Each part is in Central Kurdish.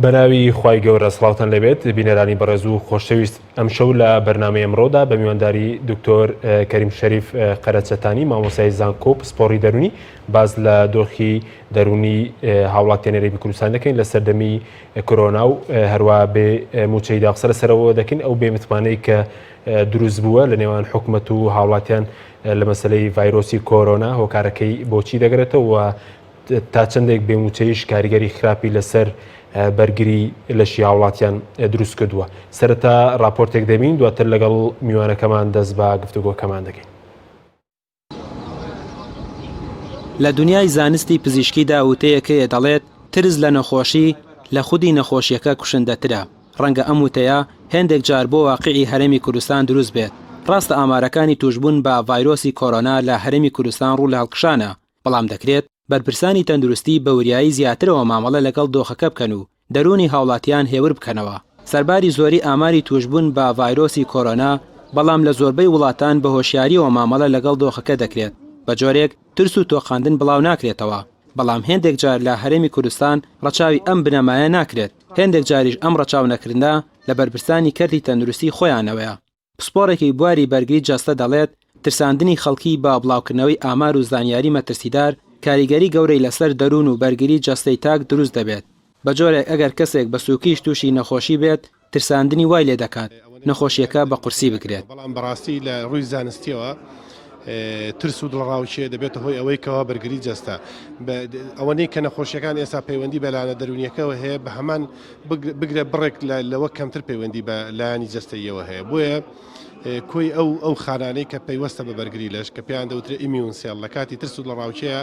بەناوی خوای گەورە سڵاوتان لێبێت بینەرانی بەڕێز و خۆشەویست ئەمشەو لە بەرنامەی ئەمڕۆدا بە میوانداری دکتۆر کەریم شەریف قەرەچەتانی مامۆستای زانکۆ پسپۆڕی دەرونی باس لە دۆخی دەرونی هاوڵاتیانی هەرێمی کوردستان دەکەین لە سەردەمی کۆرۆنا و هەروە بێ موچەیدا قسە لەسەرەوە دەکەین ئەو بێ متمانەی کە دروست بووە لە نێوان حکومەت و هاوڵاتیان لە مەسلەی ڤایرۆسی کۆرۆنا هۆکارەکەی بۆچی دەگرێتەوە تا چەندێک بێ مووچەییش کاریگەری خراپی لەسەر بەرگری لەشی هاوڵاتیان دروست کردووە. سەرەتا راپۆرتێک دەبین دواتر لەگەڵ میوانەکەمان دەست بە گفتوگۆکەمان دەکەین. لە دونیای زانستی پزیشکیدا وتەیەک هەیە دەڵێت، ترس لە نەخۆشی، لە خودی نەخۆشییەکە کوشندەترە. ڕەنگە ئەم وتەیە هێندێک جار بۆ واقیعی هەرێمی کوردستان دروست بێت. ڕاستە ئامارەکانی تووشبوون بە ڤایرۆسی کۆرۆنا لە هەرێمی کوردستان ڕوو لە هەڵکشانە، بەڵام دەکرێت بەرپرسانی تەندروستی بە وریایی زیاترەوە مامەڵە لەگەڵ دۆخەکە بکەن و دەروونی هاوڵاتیان هێور بکەنەوە. سەرباری زۆری ئاماری تووشبوون بە ڤایرۆسی کۆرۆنا، بەڵام لە زۆربەی وڵاتان بە هۆشیارییەوە مامەڵە لەگەڵ دۆخەکە دەکرێت، بە جۆرێک ترس و تۆقاندن بڵاوناکرێتەوە، بەڵام هێندێک جار لە هەرێمی کوردستان ڕەچاوی ئەم بنەمایە ناکرێت، هێندێک جاریش ئەم ڕەچاونەکردنە لە بەرپرسانی کەرتی تەندروستی خۆیانەوەیە. پسپۆڕێکی بواری بەرگری جەستە دەڵێت، ترساندنی خەڵکی بە بڵاوکردنەوەی ئامار و زانیاری مەترسیدار کاریگەری گەورەی لەسەر دەروون و بەرگری جەستەی تاک دروست دەبێت، بە جۆرێک ئەگەر کەسێک بە سووکیش تووشی نەخۆشی بێت، ترساندنی وای لێدەکات نەخۆشییەکە بە قورسی بگرێت. بەڵام بەڕاستی لە ڕووی زانستییەوە ترس و دڵەڕاوکێ دەبێتە هۆی ئەوەی کەوا بەرگری جەستە ئەوەنەی کە نەخۆشیەکان ئێستا پەیوەندی بە لایەنە دەروونیەکەوە هەیە بە هەمان بگرە بڕێک لەوە کەمتر پەیوەندی بە لایەنی جەستەییەوە هەیە بۆیە کۆی ئەو ئەو خانانەی کە پەیوەستە بە بەرگری لەش کە پێیان دەوترێ immune cell لە کاتی ترس و دڵەڕاوکێیە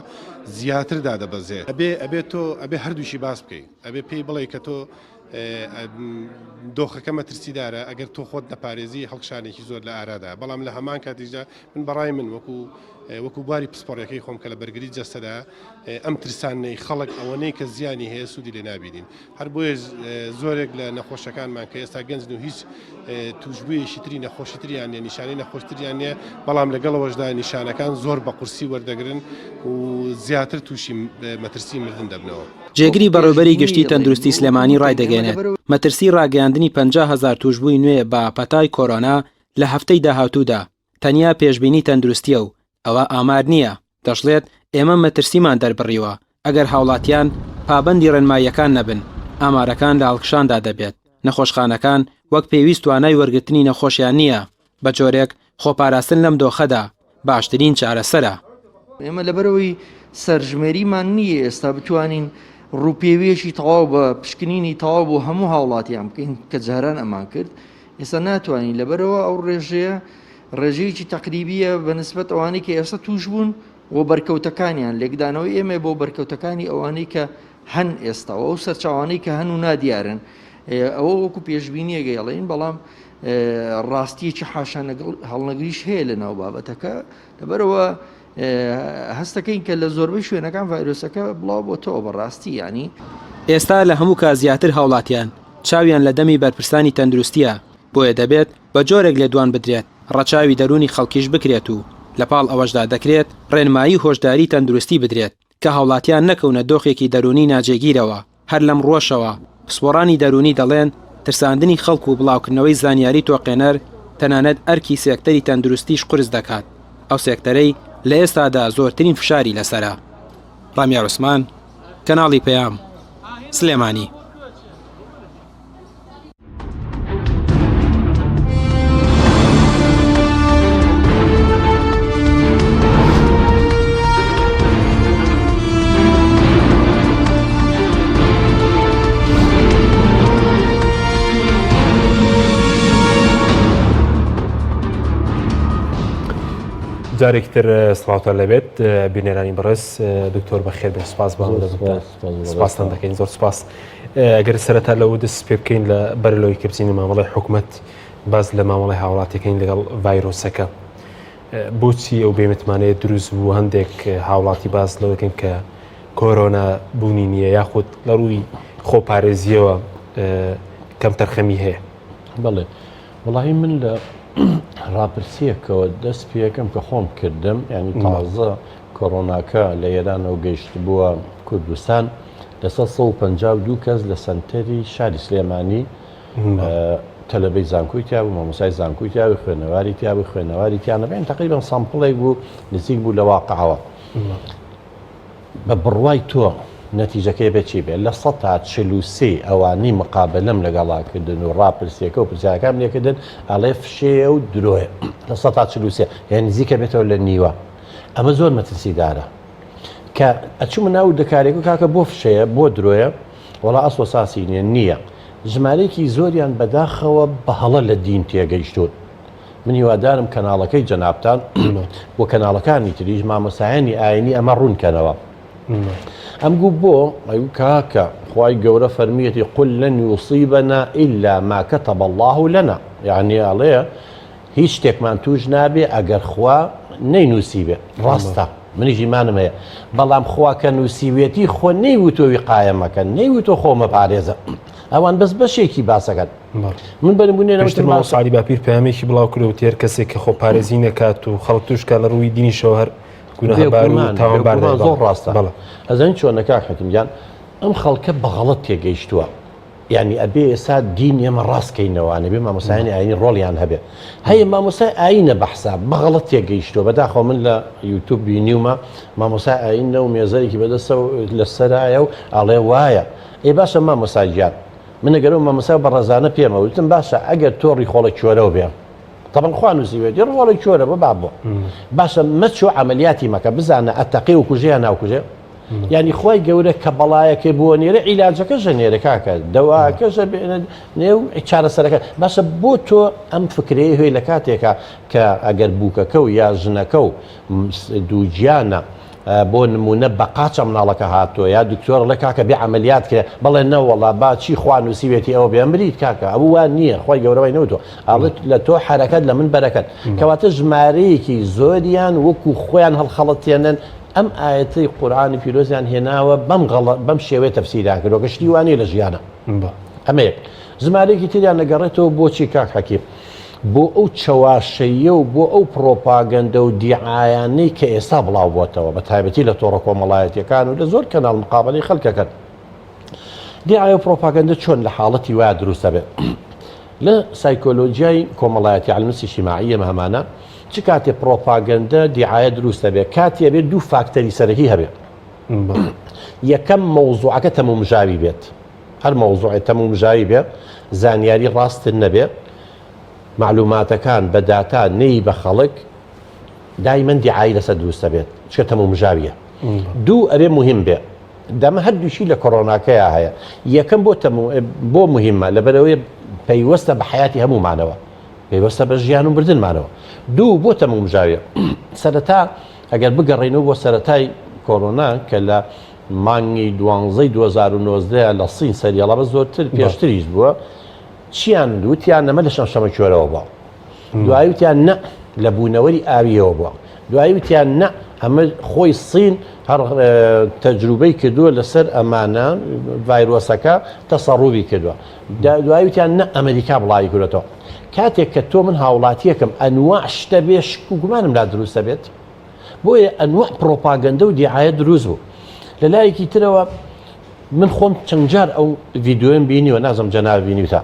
زیاتر دادەبەزێ ئەبێ ئەبێ تۆ ئەبێ هەردووشی باس بکەی ئەبێ پێی بڵێ کە تۆ دۆخەکە مەترسیدارە ئەگەر تۆ خۆت نەپارێزی هەڵکشانێکی زۆر لە ئارادا بەڵام لە هەمان کاتیشدا من بەڕای من وەکو وەکو بواری پسپۆڕیەکەی خۆم کە لە بەرگری جەستەدا ئەم ترسانەی خەڵک ئەوەنەی کە زیانی هەیە سوودی لێ نابینین هەر بۆیە زۆرێک لە نەخۆشەکانمان کە ئێستا گەنجن و هیچ توشبوویەکی تری نەخۆشی تریان نیە نیشانەی نەخۆشتریان نیە بەڵام لەگەڵەوەشدا نیشانەکان زۆر بە قورسی وەردەگرن و زیاتر تووشی مەترسی مردن دەبنەوە. جێگری بەڕێوبەری گشتی تەندروستی سلێمانی ڕایدەگەیەنێت، مەترسی ڕاگەیاندنی 50,000 تووشبووی نوێ بە پەتای کۆرۆنا لە هەفتەی داهاتوودا تەنیا پێشبینی تەندروستییە و ئەوە ئامار نییە، دەشڵێت، ئێمە مەترسیمان دەربڕیوە، ئەگەر هاوڵاتیان پابەندی ڕێنماییەکان نەبن، ئامارەکان لە هەڵکشاندا دەبێت، نەخۆشخانەکان وەک پێویست توانای وەرگرتنی نەخۆشیان نییە، بەجۆرێک خۆپاراستن لەم دۆخەدا باشترین چارەسەرە. ئێمە لەبەرئەوەی سەرژمێریمان نییە ئێستا بتوانین ڕووپێوییەکی تەواو بە پشکنینی تەواو بۆ هەموو هاوڵاتیان بکەین کە جاران ئەمان کرد، ئێستا ناتوانین لەبەرئەوە ئەو ڕێژەیە ڕێژەیەکی تەقریبیە بە نسبەت ئەوانەی کە ئێستا توش بوون و بەرکەوتەکانیان لێکدانەوەی ئێمە بۆ بەرکەوتەکانی ئەوانەی کە هەن ئێستا و ئەو سەرچاوانەی کە هەن و نادیارن ئەوە وەکو پێشبینیەک ئەڵێین بەڵام ڕاستیەکی حاشا هەڵنەگریش هەیە لە ناو بابەتەکە لەبەرەوە هەستەکەین کە لە زۆربەی شوێنەکان ڤایرۆسەکە بڵاو بۆتەوە بەڕاستی ینی. ئێستا لە هەموو کات زیاتر هاوڵاتیان چاویان لە دەمی بەرپرسانی تەندروستیە، بۆیە دەبێت بە جۆرێک لێدوان بدرێت ڕەچاوی دەروونی خەڵکیش بکرێت و لە پاڵ ئەوەشدا دەکرێت ڕێنمایی و هۆشداری تەندروستی بدرێت کە هاوڵاتیان نەکەونە دۆخێکی دەروونی ناجێگیرەوە، هەر لەم ڕووەشەوە پسپۆڕانی دەروونی دەڵێن ترساندنی خەڵک و بڵاوکردنەوەی زانیاری تۆقێنەر تەنانەت ئەرکی سێکتەری تەندروستیش قورس دەکات، ئەو سێکتەرەی لە ئێستادا زۆرترین فشاری لەسەرە. ڕامیار عوسمان، کەناڵی پەیام، سلێمانی. جارێکی تر سڵاوتان لەبێت بینەرانی بەڕێز دکتۆر بەخێر بێن سپاس بۆ سپاستان دەکەین زۆر سپاس گەر سەرەتا لەوە دەست پێ بکەین لە بەر لەوەی کە بچینە مامەڵەی حکومەت باس لە مامەڵەی هاوڵاتیەکەین لەگەڵ ڤایرۆسەکە بۆچی ئەو بێمتمانەیە دروست بوو هەندێک هاوڵاتی باس لەوە دەکەن کە کۆرۆنا بوونی نییە یاخود لە ڕووی خۆپارێزیەوە کەمتەرخەمی هەیە بەڵێ وڵی من لە ڕاپرسیەکەوە دەست پێەکەم کە خۆم کردم ینی تازە کۆرۆناکە لە ئێرانەوە گەیشت بووە کوردستان. لەسەر 152 کەس لە سەنتەری شاری سلێمانی تەلەبەی زانکۆی تیا بوو، مامۆستای زانکۆی تیا بوو، خوێنەواری تیا بوو، خوێنەواری تیا نەبوو، یانی تەقریبەن sample ێک بوو نزیک بوو لە واقعەوە. بە بڕوای تۆ نەتیجەکەی بە چی بێ؟ 43% ئەوانەی مقابەلەم لەگەڵا کردن و ڕاپرسیەکە و پرسیارەکانم لێکردن ئەڵێ فشەیە و درۆیە. 43% یانی نزیکە بێتەوە لە نیوە. ئەمە زۆر مەترسیدارە. کە ئەچوومە ناو وردەکاریەکە کاکە بۆ فشەیە بۆ درۆیە وەڵا ئەسڵ و ساسی نیە نییە ژمارەیەکی زۆریان بەداخەوە بە هەڵە لە دین تێگەیشتوون من هیوادارم کەناڵەکەی جەنابتان و کەناڵەکانی تریش مامۆسایانی ئاینی ئەمە ڕوون کەنەوە ئەم گوو بۆ ئەو کاکە خوای گەورە فەرمیەتی قل لن يصيبنا إلا ما كتب الله لنا یعنی ئەڵێ هیچ شتێکمان توش نابێ ئەگەر خوا نەینوسیبێ ڕاستە منیش ئیمانم هەیە بەڵام خوا کە نووسیوێتی خۆ نەیوتۆ ویقایە مەکە نەیوتۆ خۆ مەپارێزە ئەوان بەس بەشێکی باسەکەن من بە نمونێ پێشتر مامۆستا عەلی باپیر پەیامێکی بڵاو کردەوە تێر کەسێک کە خۆپارێزی نەکات و خەڵک توش کە لە ڕووی دینیشەوە هەر گوناهبار و تاوانبار بێگومان زۆر ڕاستە بەڵێ ئەزانی چۆنە کاک حەکیم گیان ئەم خەڵکە بە غەڵەت تێگەیشتووە یانی ئەبێ ئێستا دین ئێمە ڕاست کەینەوە ئەبێ مامۆستایانی ئاینی ڕۆڵیان هەبێ هەیە مامۆستای ئاینە بە حساب بە غەڵەت تێگەیشتووە بەداخەوە من لە یوتوب بینیومە مامۆستای ئاینە و مێزەرێکی بەدەستە و لەسەرایە و ئەڵێ وایە ئێ باشە مامۆستا گیان من ئەگەر ئەو مامۆستا بەڕێزانە پێمە وتم باشە ئەگەر تۆ ڕیخۆڵە کۆرەوە بێ تەبەن خوا نووسیوێتی ڕۆڵی کۆرە بۆ با بۆ باشە مەچۆ عملیاتی مەکە بزانە ئەتەقێ و کوژێ یا ناوکوژێ یعنی خی گەورە کە بەڵایەکەی بۆ نێرە عیلاجەکە ژەنێرە کاکە دەواکە نێو چارەسەرەکە باشە بۆ تۆ ئەم فکرەیە هەیە لە کاتێکە کە ئەگەر بووکەکە و یا ژنەکە و دووگیانە بۆ نمونە بە قاچە مناڵەکە هاتووە یا دکتۆر ڵێ کاکە بێ عملیات کرێ بەڵێ نەوەڵا با چی خوا نووسیوێتی ئەوە بێ مریت کاکە ئەو وا نییە خی گەورەوەی نەوتوە ئەڵێت لە تۆ حەرەکەت لە من بەرەکەت کەواتە ژمارەیەکی زۆریان وەکو خۆیان هەڵخەڵەتێنن ئەم ئایەتەی قورئانی پیرۆزیان هێناوە بەم غەڵە بەم شێوەیە تەفسیریان کردووە کە شتی وا نییە لە ژیانە ئەمە یەک ژمارەیەکی تریان دەگەڕێتەوە بۆچی کاک حەکیم بۆ ئەو چەواشەیە و بۆ ئەو پڕۆپاگەندە و دیعایانەی کە ئێستا بڵاو بۆتەوە بە تایبەتی لە تۆڕە کۆمەڵایەتیەکان و لە زۆر کەناڵ مقابلەی خەڵکەکەن دیعایە و پڕۆپاگەندە چۆن لە حاڵەتی وا دروست دەبێت لە سایکۆلۆژیای کۆمەڵایەتی علم نفس اجتماعی ئێمە هەمانە چ کاتێ پڕۆپاگەندە دیعایە دروست دەبێت کاتێ بێت دوو فاکتەری سەرەکی هەبێت یەکەم مەوزوعەکە تەمومژاوی بێت هەر مەوزوعێ تەمومژاوی بێ زانیاری ڕاستت نەبێ معلوماتەکان بە داتا نەی بە خەڵک دایمەن دیعایی لەسەر دروستە بێت چکە تەمومژاویە دوو ئەبێ مهم بێ دەمە هەردووشی لە کۆرۆناکەیا هەیە یەکەم بۆ تەمو بۆ مهمە لەبەرەوەی پەیوەستە بە حیاتی هەموومانەوە پەیوەستە بە ژیان و مردنمانەوە دوو بۆ تەمومژاویە سەرەتا ئەگەر بگەڕێینەوە بۆ سەرەتای کۆرۆنا کە لە مانگی دوانزەی 2019 لە سین سەریەڵا بە زۆرتر پێشتریش بووە چیان وتیان نەمە لە شەمشەمە کوێرەوە بووە دوایی وتیان نە لە بوونەوەری ئاویەوە بووە دوایی وتیان نە ئەمە خۆی سین هەر تەجروبەی کردووە لەسەر ئەمانە ڤایرۆسەکە تەسەڕوبی کردووە دوایی وتیان نە ئەمریکا بڵاوی کردێتەوە کاتێک کە تۆ من هاوڵاتیەکەم ئەنواع شتە بێ شک و گومانم لا دروستە بێت بۆیە ئەنواع پرۆپاگەندە و دیعاە دروست بوو لە لایەکی ترەوە من خۆم چەند جار ئەو ڤیددیوم بینیوە نازم جەناب بینیوتە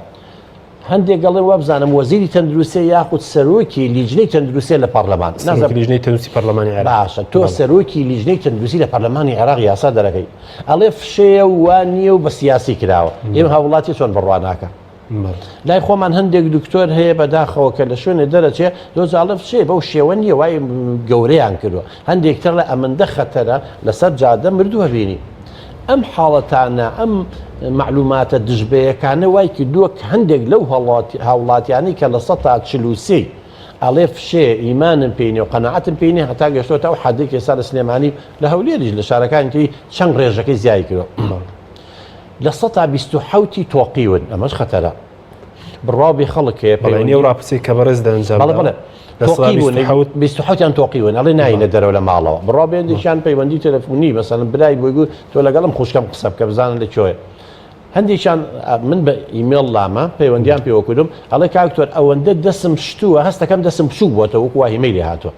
هەندێک گەڵێن وابزانم وەزیری تەندروستیە یاخود سەرۆکی لیژنەی تەندروستیە لە پەرلەمان نازانم لیژنەی تەندروستی پەرلەمانی عێراق باشە تۆ سەرۆکی لیژنەی تەندروستی لە پەرلەمانی عێراق یاسا دەرەکەی ئەڵێ فشەیە و وا نییە و بە سیاسی کراوە ئێمە هاوڵاتی چۆن بڕوا ناکە لای خۆمان هەندێک دکتۆر هەیە بەداخەوە کە لە شوێنێ دەرەچێ دۆزاڵە فشەیە بەو شێوە نییە وای گەورەیان کردووە هەندێک تر لە ئەمەندە خەتەرە لەسەر جادە مردووە بینی ئەم حاڵەتانە، ئەم مەعلوماتە دژبەیەکانە وای کردووە کە هەندێک لەو هاوڵاتیانەی کە 43% ئەڵێ فشەیە ئیمانم پێی نیە و قەناعەتم پێی نیە هەتا گەشتۆتە ئەو حەدەی کە ئێستا لە سلێمانی و لە هەولێریش لە شارەکانی تری چەند ڕێژەکەی زیای کردووە 27% تۆقیون ئەمەش خەتەرە. بڕوا بێ خەڵک هەیە پەیوەندی ئەو ڕاپرسی کە بەڕێز دەنجام بەڵێ بەڵێ 27 یان تۆقیون ئەڵێ ناینە دەرەوە لە ماڵەوە بڕوا بێندێکیان پەیوەندی تەلەفۆنی مەسەلەن برای بۆی گوت تۆ لەگەڵم خوشکەم قسە بکە بزانن لە کوێ هەندێکیان من بە ئیمێڵ لامە پەیوەندیان پێوە کردم ئەڵێ کاک دکتۆر ئەوەندە دەسم شتووە هەستەکەم دەسم بچووک بووەتەوە وەکو واهیمەی لێ هاتووە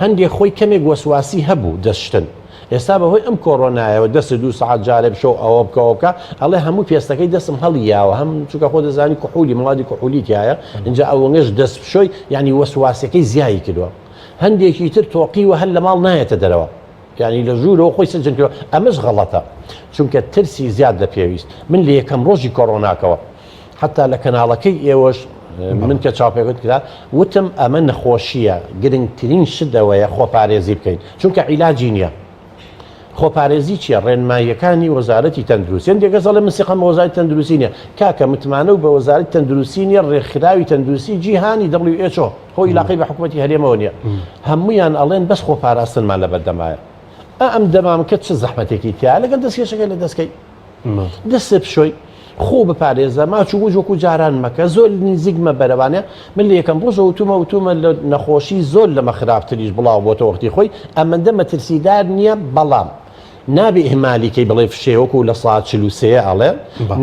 هەندێک خۆی کەمێک وەسواسی هەبوو دەست شتن. ئێستا بەهۆی ئەم کۆرۆنایەوە دەست دوو سەعات جارێ بشۆ ئەوە بکە ئەوە بکە ئەڵێ هەموو پێستەکەی دەستم هەڵی یاوە هەم چونکە خۆ دەزانی کحولی موادی کحولی تایە اینجا ئەوەنگەش دەست بشۆی یعنی وەسواسەکەی زیایی کردووە هەندێکی تر تۆقیوە هەر لە ماڵ نایەتە دەرەوە یعنی لە ژوورەوە خۆی سجن کردووە ئەمەش غەڵەتە چونکە ترسی زیاد لە پێویست من لە یەکەم ڕۆژی کۆرۆناکەوە حتا لە کەناڵەکەی ئێوەش من کە چاوپێکەوت کرا وتم ئەمە نەخۆشییە گرنگترین شت ئەوەیە خۆپارێزی بکەین چونکە عیلاجی نییە خۆپارێزی چییە ڕێنماییەکانی وەزارەتی تەندروستی هەندێک کەس ئەڵێ من سیقەم بە وەزارەتی تەندروستی نییە کاکە متمانە و بە وەزارەتی تەندروستی نییە ڕێکخراوی تەندروستی جیهانی WHO خۆ ئیلاقەی بە حکوومەتی هەرێمەوە نییە هەمویان ئەڵێن بەس خۆپاراستنمان لە بەردەمایە ئەم دەمامکە چ زەحمەتێکی تیا لەگەڵ دەستکێشەکە لە دەستکەی دەستت بشۆی خۆ بپارێزە ماچ و وش وەکو جاران مەکە زۆر نزیک مەبەرەوانە من لە یەکەم ڕۆژەوە وتومە وتومە لە نەخۆشی زۆر لەمە خراپتریش بڵاو بۆتە وەختی خۆی ئەمەندە مەترسیدار نییە بەڵام نابێ ئیهمالی کەی بڵێ فشێ وەکو لە سا 43 ئەڵێ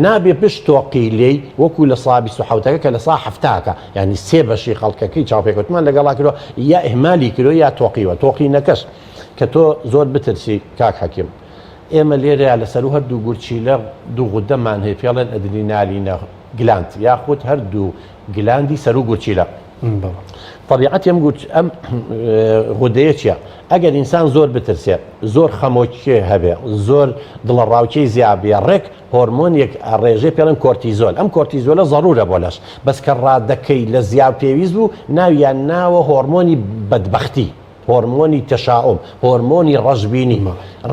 نابێ بشتۆقی لێی وەکو لە سا 27ەکە کە لە سا هەفتاکە یعنی سێ بەشی خەڵکەکەی چاوپێکەوتمان لەگەڵا کردوە یا ئیهمالی کردوە یا تۆقیوە تۆقینەکەش کە تۆ زۆر بترسی کاک حەکیم ئێمە لێرەیا لەسەرو هەردوو گورچیلە دوو غودەمان هەیە پێڵێن ئەدرینالینە gland یاخود هەردوو gland ی سەرو گورچیلە تەبیعەتی ئەم گورچ ئەم غودەیە چیە ئەگەر ئینسان زۆر بترسێ زۆر خەمۆکێ هەبێ زۆر دڵەڕاوکێی زیابێ ڕێک هۆرمۆنێک ئەڕێژێ پێڵێن کۆرتیزۆل ئەم کۆرتیزۆلە زەرورە بۆ لەش بەس کە ڕادەکەی لە زیاو پێویست بوو ناویان ناوە هۆرمۆنی بەدبەختی هۆرمۆنی تەشاوم، هۆرمۆنی ڕەشبینی،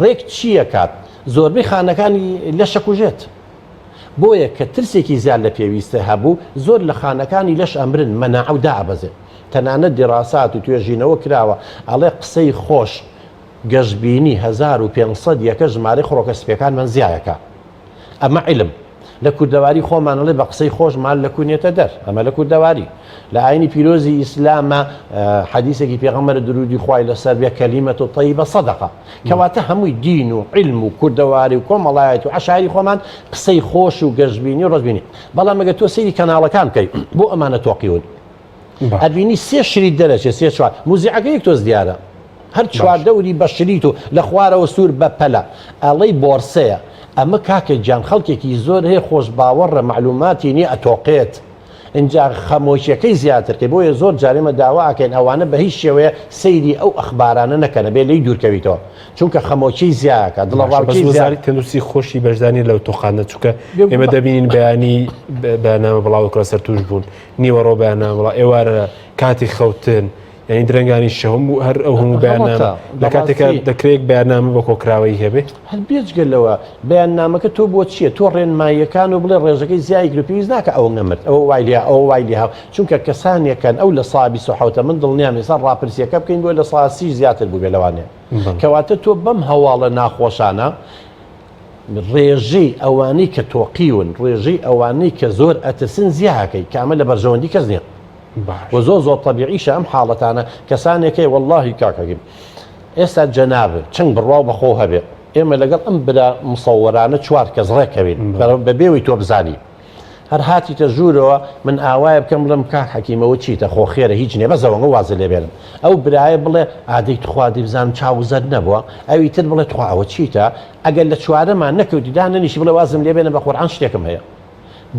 ڕێک چی ئەکات؟ زۆربەی خانەکانی لەش ئەکوژێت. بۆیە کە ترسێکی زیاد لە پێویست هەبوو، زۆر لە خانەکانی لەش ئەمرن، مەناعە و دائەبەزێ. تەنانەت دیراسات و توێژینەوە کراوە ئەڵێ قسەی خۆش، گەشبینی 1500 یەکە ژمارەی خڕۆکە سپیەکانمان زیایەکا. ئەمە عیلم. لە کوردەواری خۆمان ئەڵێ بە قسەی خۆش مال لە کونێتە دەر ئەمە لە کوردەواری لە ئاینی پیرۆزی ئیسلامە حەدیسێکی پێغەمبەر درودی خوای لەسەر بێ کەلیمەت و تەیبە سەدەقە کەواتە هەمووی دین و علم و کوردەواری و کۆمەڵایەت و عەشایری خۆمان قسەی خۆش و گەشبینی و ڕەشبینی بەڵام ئەگەر تۆ سەیری کەناڵەکان بکەی بۆ ئەمانە تۆقیون ئەبینی سێ شریت دەرەچێ سێ چوار موزیعەکە یەک تۆز دیارە هەر چوار دەوری بە شریت و لە خوارەوە سوور بە پەلە ئەڵێی بۆرسەیە ئەمە کاکە گیان خەڵکێکی زۆر هەیە خۆش باوەڕە مەعلوماتی نیە ئەتۆقێت ئینجا خەمۆکیەکەی زیاتر کەی بۆیە زۆر جار ئێمە داوا ئەکەین ئەوانە بە هیچ شێوەیە سەیری ئەو ئەخبارانە نەکەن ئەبێ لێی دوورکەویتەوە چونکە خەمۆکی زیاکە باشە بەس دڵەڕاوکێی زیا وەزارەتی تەندروستی خۆشی بەشدار نیە لەو تۆقاندنە چونکە ئێمە دەبینین بەیانی بەیاننامە بڵاو کرا سەر تووش بوون نیوەڕۆ بەیاننامە بڵاو ئێوارە کاتی خەوتن یعنی درەنگانی شەو هەموو هەر ئەو هەموو بەیاننامە غەڵەتە لە کاتێکا بەڕاستی دەکرێت بەیاننامە بە کۆکراوەیی هەبێ هەر بێجگە لەوە بەیاننامەکە تۆ بۆ چییە تۆ ڕێنماییەکان و بڵێ ڕێژەکەی زیای کرد پێویست ناکە ئەوە نەمرد ئەوە وای لێ ئەوە وای لێ هاو چونکە کەسانێکن ئەو لە سا 27 من دڵنیام ئێستا ڕاپرسیەکە بکەین بۆ لە سا سی زیاتر بوو بێ لەوانەیە کەواتە تۆ بەم هەواڵە ناخۆشانە ڕێژەی ئەوانەی کە تۆقیون ڕێژەی ئەوانەی کە زۆر ئەترسن زیاکەی کە ئەمە لە بەرژەوەندی کەس نییە و زۆر زۆر تەبیعیشە ئەم حاڵەتانە کەسانێک هەیە وەڵڵاهی کاک حەکیم ئێستا جەنابت چەند بڕواو بەخۆو هەبێ ئێمە لەگەڵ ئەم برا مصورانە چوار کەس ڕێکەوین بە بێوەی تۆ بزانی هەر هاتیتە ژوورەوە من ئاوایە بکەم بڵێم کاک حەکیم ئەوە چیتە خۆ خێرە هیچ نییە بەس ئەوەنگە وازە لێ بێنم ئەو برایە بڵێ ئادەی تخوا دەی بزانم چاو زەرد نەبووە ئەوی تر بڵێ تخوا ئەوە چیتە ئەگەر لە چوارەمان نەکەوتی دانەنیشی بڵێ وازم لێ بێنە بە قورعان شتێکم هەیە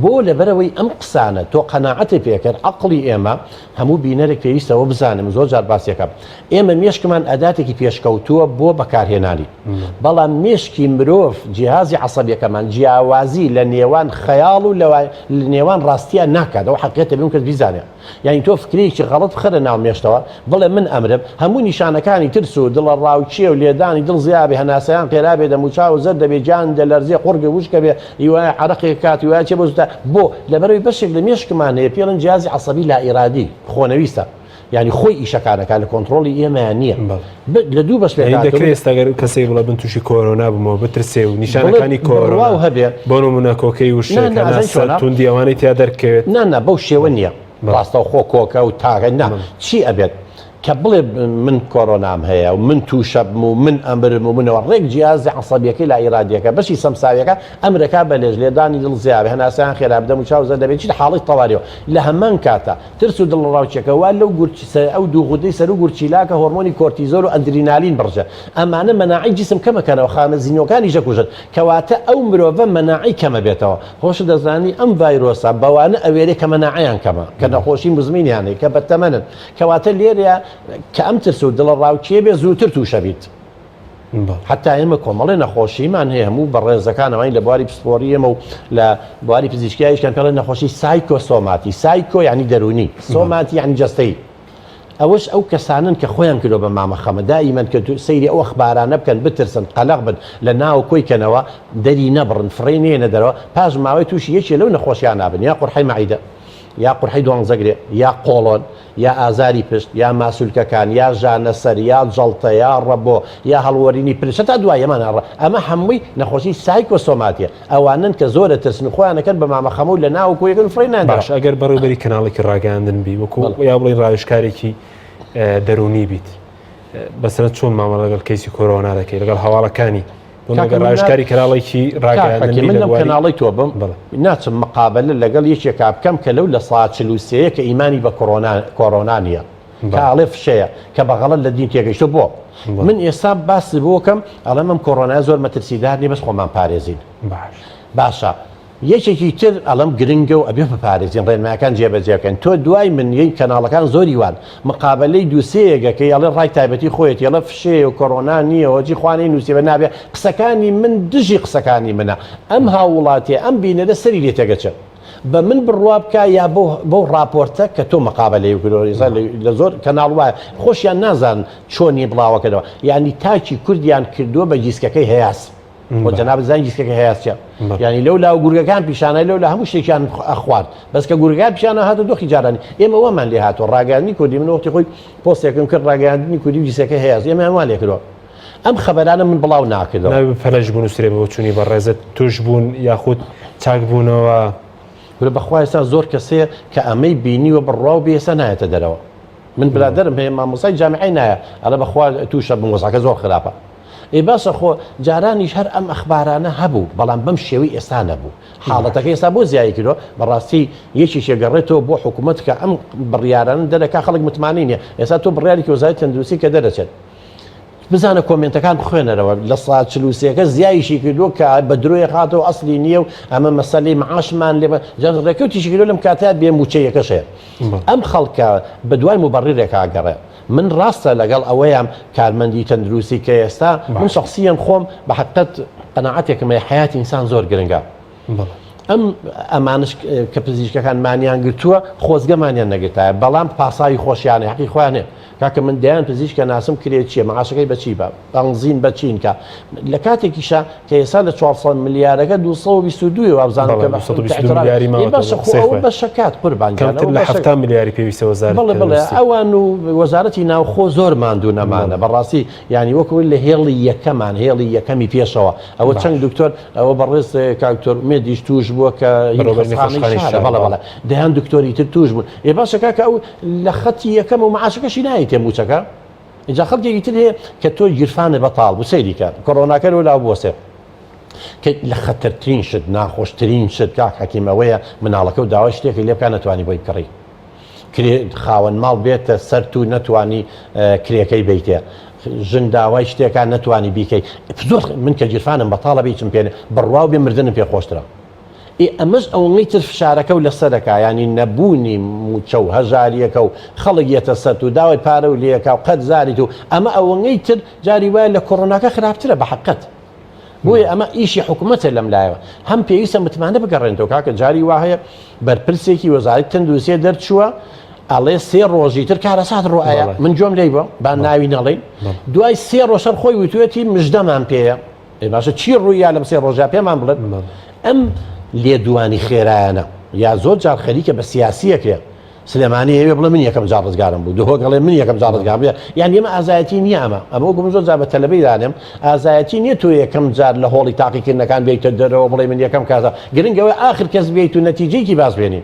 بۆ؟ لەبەرئەوەی ئەم قسانە تۆ قەناعەتت پێکرد، عەقڵی ئێمە، هەموو بینەرێک پێویستە ئەوە بزانێت، من زۆر جار باسی ئەکەم، ئێمە مێشکمان ئەداتێکی پێشکەوتووە بۆ بەکارهێنانی، بەڵام مێشکی مرۆڤ، جیهازی عەسەبیەکەمان جیاوازی لە نێوان خەیاڵ و لە نێوان ڕاستیا ناکات، ئەوە حەقیقەتە بێ کەس بیزانێت. یانی تۆ فکرەیەکی غەڵەت بخەرە ناو مێشتەوە بڵێ من ئەمرم هەموو نیشانەکانی ترس و دڵەڕاوکێ و لێدانی دڵ زیابێ هەناسەیان قێرابێ دەموچاو زەرد دەبێ گیان دەلەرزێ قوڕگە وشکە بێ هیوایە عەرەقێک کات هیوایە چێ بۆ زووتە بۆ لەبەرەوەی بەشێک لە مێشکمان هەیە پێڵێن جیازی عەسەبی لائیرادی خۆنەویستە یانی خۆی ئیشەکانەکە لە کۆنتڕۆڵی ئێمەیان نییە لە دوو بەش پێک دەکرێت ئێستا گەر کەسێک بڵێ من تووشی کۆرۆنا بوومەوە بترسێ و نیشانەکانی کۆرۆنا هەبێ بۆ نمونە کۆکەی و شێکە توندی ئەوانەی تیا دەرکەوێت نا نا بەو شێوە نییە ڕاستەوخۆ کۆکە و تاکە نا چی ئەبێت؟ کە بڵێ من کۆرۆنام هەیە و من تووشەبم و من ئەمرم و منەوە ڕێک جیازی عەسەبیەکەی لا ئیرادیەکە بەشی سەمساویەکە ئەمرەکا بە لێژ لێدانی دڵ زیاوێ هەناسەیان خێرا بدەم و چاو زەرد دەبێت چیتە حاڵی تەواریەوە لە هەمان کاتا ترس و دڵەڕاوکێکە وا لەو گورچ ئەو دوو غودەی سەرو گورچیلاکە هۆرمۆنی کۆرتیزۆل و ئەندرینالین بڕژێ ئەمانە مەناعەی جیسم کەمەکەنەوە خانە زینوەکانیش دەکوژن کەواتە ئەو مرۆڤە مەناعەی کەمەبێتەوە خۆشت دەزانی ئەم ڤایرۆسە بەوانە ئەوێرێ کە مەناعەیان کەمە کە نەخۆشی مزمینیان هەیە کە بەتەمەنن کەواتە لێرەیە کە ئەم ترس و دڵەڕاوکێ بێ زووتر تووشەبیت. حتا ئێمە کۆمەڵێ نەخۆشیمان هەیە هەموو بەڕێزەکان ئەوانی لە بواری پسپۆری ئێمە و لە بواری پزیشکیایشکان پێڵێن نەخۆشی سایکۆسۆماتی سایکۆ یعنی دەروونی سۆماتی یعنی جەستەیی ئەوەش ئەو کەسانن کە خۆیان کردوە بە مامە خەمە دائیمەن کە سەیری ئەو ئەخبارانە بکەن بترسن قەلەق بن لە ناو کۆی کەنەوە دەری نەبڕن فڕێی نەیەنە دەرەوە پاش ماوەی تووشی یەکێ لەو نەخۆشیانە بن یا قورحەی مەعیدە یا قورحەی دوانزەگرێ یا قۆڵۆن یا ئازاری پشت یا ماسولکەکان یا ژانەسەر یا جەڵتە یا ڕەبۆ یا هەڵوەرینی پرچ هەتا دوایی ئەمانە ڕە ئەمە هەمووی نەخۆشی سایکۆسۆماتیە ئەوانەن کە زۆر ئەترسن و خۆیان ئەکەن بە مامە خەمە و لە ناو کۆیەکەن و فڕێی نادەن. باشە ئەگەر بەڕێوبەری کەناڵێکی ڕاگەیاندن بی وەکو یا بڵێین ڕاوێژکارێکی دەروونی بیت بەسەرە چۆن مامەڵە لەگەڵ کەیسی کۆرۆنا دەکەی لەگەڵ هەواڵەکانی ڕاوێژکاری کەناڵێکی ڕاگەیاندن من لەم کەناڵی تۆ بم ناچم مقابلە لەگەڵ یەکێکا بکەم کە لەو لە سا 43 کە ئیمانی بە کۆرۆنا کۆرۆنا نییە کە ئەڵێ فشەیە کە بە غەڵەت لە دین تێگەیشتوە بۆ من ئێستا باسی بۆکەم ئەڵێم ئەم کۆرۆنایە زۆر مەترسیدار نیە بەس خۆمان پارێزین باش باشە یەکێکی تر ئەڵم گرنگە و ئەبێ بپارێزین ڕێنمایەکان جێبەجێ بکەین تۆ دوای من یەی کەناڵەکان زۆری وان مقابلەی دووسەیەگەکەی ئەڵێ ڕای تایبەتی خۆیەتی ئەڵێ فشەیە و کۆرۆنا نییە هۆجی خوانەی نووسیبە نابێ قسەکانی من دژی قسەکانی منە ئەم هاووڵاتیە ئەم بینەرە سەری لێ تێگەچێت بە من بڕوا بکا یا بەو بەو ڕاپۆرتە کە تۆ مقابەلەی کردووە ئێستا لە زۆر کەناڵ وایە خۆشیان نازانن چۆنی بڵاوەکەنەوە یعنی تاکی کوردیان کردووە بە گیسکەکەی هەیاس خۆ جەنابت زانی گیسکەکەی هەیاس چیە یعنی لەو لاو گورگەکان پیشانە لەو لە هەموو شتێکیان ئەخوارد بەس کە گورگەکان پیشانە هاتە دۆخی جارانی ئێمە وامان لێ هاتووە ڕاگەیاندنی کوردی من وەختی خۆی پۆستێکم کرد ڕاگەیاندنی کوردی و گیسکەکەی هەیاس ئێمەیان وا لێ کردووە ئەم خەبەرانە من بڵاو ناکردەوە. نابێ بەپەلەش بنووسرێ بە بۆچوونی بەڕێزت تووشبوون یاخود چاکبوونەوە. کورە بەخوا ئێستا زۆر کەس هەیە کە ئەمەی بینیوە بڕواو بێ ئێستا نایەتە دەرەوە من برادەرم هەیە مامۆستای جامیعەی نایە ئەڵێ بەخوا تووشە بووم وەزعەکە زۆر خراپە ئێ باشە خۆ جارانیش هەر ئەم ئەخبارانە هەبوو بەڵام بەم شێوەی ئێستا نەبوو حاڵەتەکە ئێستا بۆ زیایی کردووە بەڕاستی یەکێکی گەڕێتەوە بۆ حکوومەت کە ئەم بڕیارانە دەرەکا خەڵک متمانەی نییە ئێستا تۆ بڕیارێکی وەزارەتی تەندروستی کە دەرەچێت بزانە کۆمێنتەکان بخوێنەرەوە لە سا 43ەکە زیایشی کردووە کە بە درۆی خاتەوە ئەسلی نییە و ئەمە مەسەلەی معاشمان لێ جا ڕێکەوتیشی کردووە لەم کاتە بێ مووچەیەکەش هەیە ئەم خەڵکە بە دوای موبەڕیرێکا گەڕێ من ڕاستە لەگەڵ ئەوەیام کارمەندی تەندروستی کە ئێستا من شخصیەن خۆم بە حقیقەت قەناعەتێکم هەیە حەیاتی ئینسان زۆر گرنگە ئەم ئەمانش کە پزیشکەکان مانیان گرتووە خۆزگە مانیان نەگرتایە بەڵام پاساوی خۆشیانە حەقی خۆیان هەیە کاکە من دەیان پزیشکە ناسم کرێ چییە معاشەکەی بەچی بە بەنزین بەچین کە لە کاتێکیشا کە ئێستا لە 400 ملیارەکە 222 وابزانم کە 222 ملیاری ماوەتەوە باشە خۆ ئەوە بەشەکات قوربان گیان کەمتر لە 70 ملیاری پێویستە وەزارەت بەڵێ بەڵێ ئەوان و وەزارەتی ناوخۆ زۆر ماندوو نەمانە بەڕاستی یانی وەکو لە هێڵی یەکەمان هێڵی یەکەمی پێشەوە ئەوە چەند دکتۆر ئەوە بەڕێز کاک دکتۆر ئومێدیش توش بووە کە خەستەخانەی شارە بەڵێ بەڵێ دەیان دکتۆری تر توش بوون ئێ باشە کاکە ئەو لە خەتی یەکەم و معاشەکەشی نایەتێ مووچەکە اینجا خەڵکێکی تر هەیە کە تۆ گیرفانت بەتاڵ بوو سەیری کە کۆرۆناکە لەو لاو بوەسێ کە لە خەتەرترین شت ناخۆشترین شت کاک حەکیم ئەوەیە مناڵەکە و داوای شتێکی لێ بکا نەتوانی بۆی بکڕی کرێ خاوەن ماڵ بێتە سەرت و نەتوانی کرێکەی بەیتێ ژن داوای شتێکا نەتوانی بیکەی زۆر من کە گیرفانم بەتاڵە بێ هیچم پێ بڕواو بێ مردنم پێ خۆشترە ئێ ئەمەش ئەوەنەی تر فشارەکە و لەسەرەکە ینی نەبوونی موچە و هەژاریەکە و خەڵک یەتە سەرت و داوای پارە و لەکە و قەرزاریت و ئەمە ئەوەنەی تر جاری وایە لە کۆرۆناکە خراپترە بە حقت بۆیە ئەمە ئیشی حکومەتە لەم لایەوە هەم پێویستە متمانە بگەڕێنێتەوە کاکە جاری وا هەیە بەرپرسێکی وەزارەتی تەندروستیە دەرچووە ئەڵێ سێ ڕۆژی تر کارەسات ڕۆئەیە من گوێم لێی بووە با ناوی نەڵێین دوای سێ ڕۆژ هەر خۆی وتوێتی مژدەمان پێیە ئێ باشە چی ڕوویا لەم سێ ڕۆژە پێمان بڵێن ئەم لێدوانی خێرایانە یا زۆر جار خەریکە بە سیاسیەکرێ سلێمانی ئەوێ بڵێ من یەکەم جار ڕزگارم بوو دهۆک ئەڵێ من یەکەم جار ڕزگارم بوو یان ئێمە ئازایەتی نییە ئەمە ئەمە وەکو من زۆر جار بە تەلەبەی دانێم ئازایەتی نییە تۆ یەکەم جار لە هۆڵی تاقیکردنەکان بێیتە دەرەوە بڵێ من یەکەم کەسە گرنگ ئەوەیە ئاخر کەس بێیت و نەتیجەیەکی باش بێنی.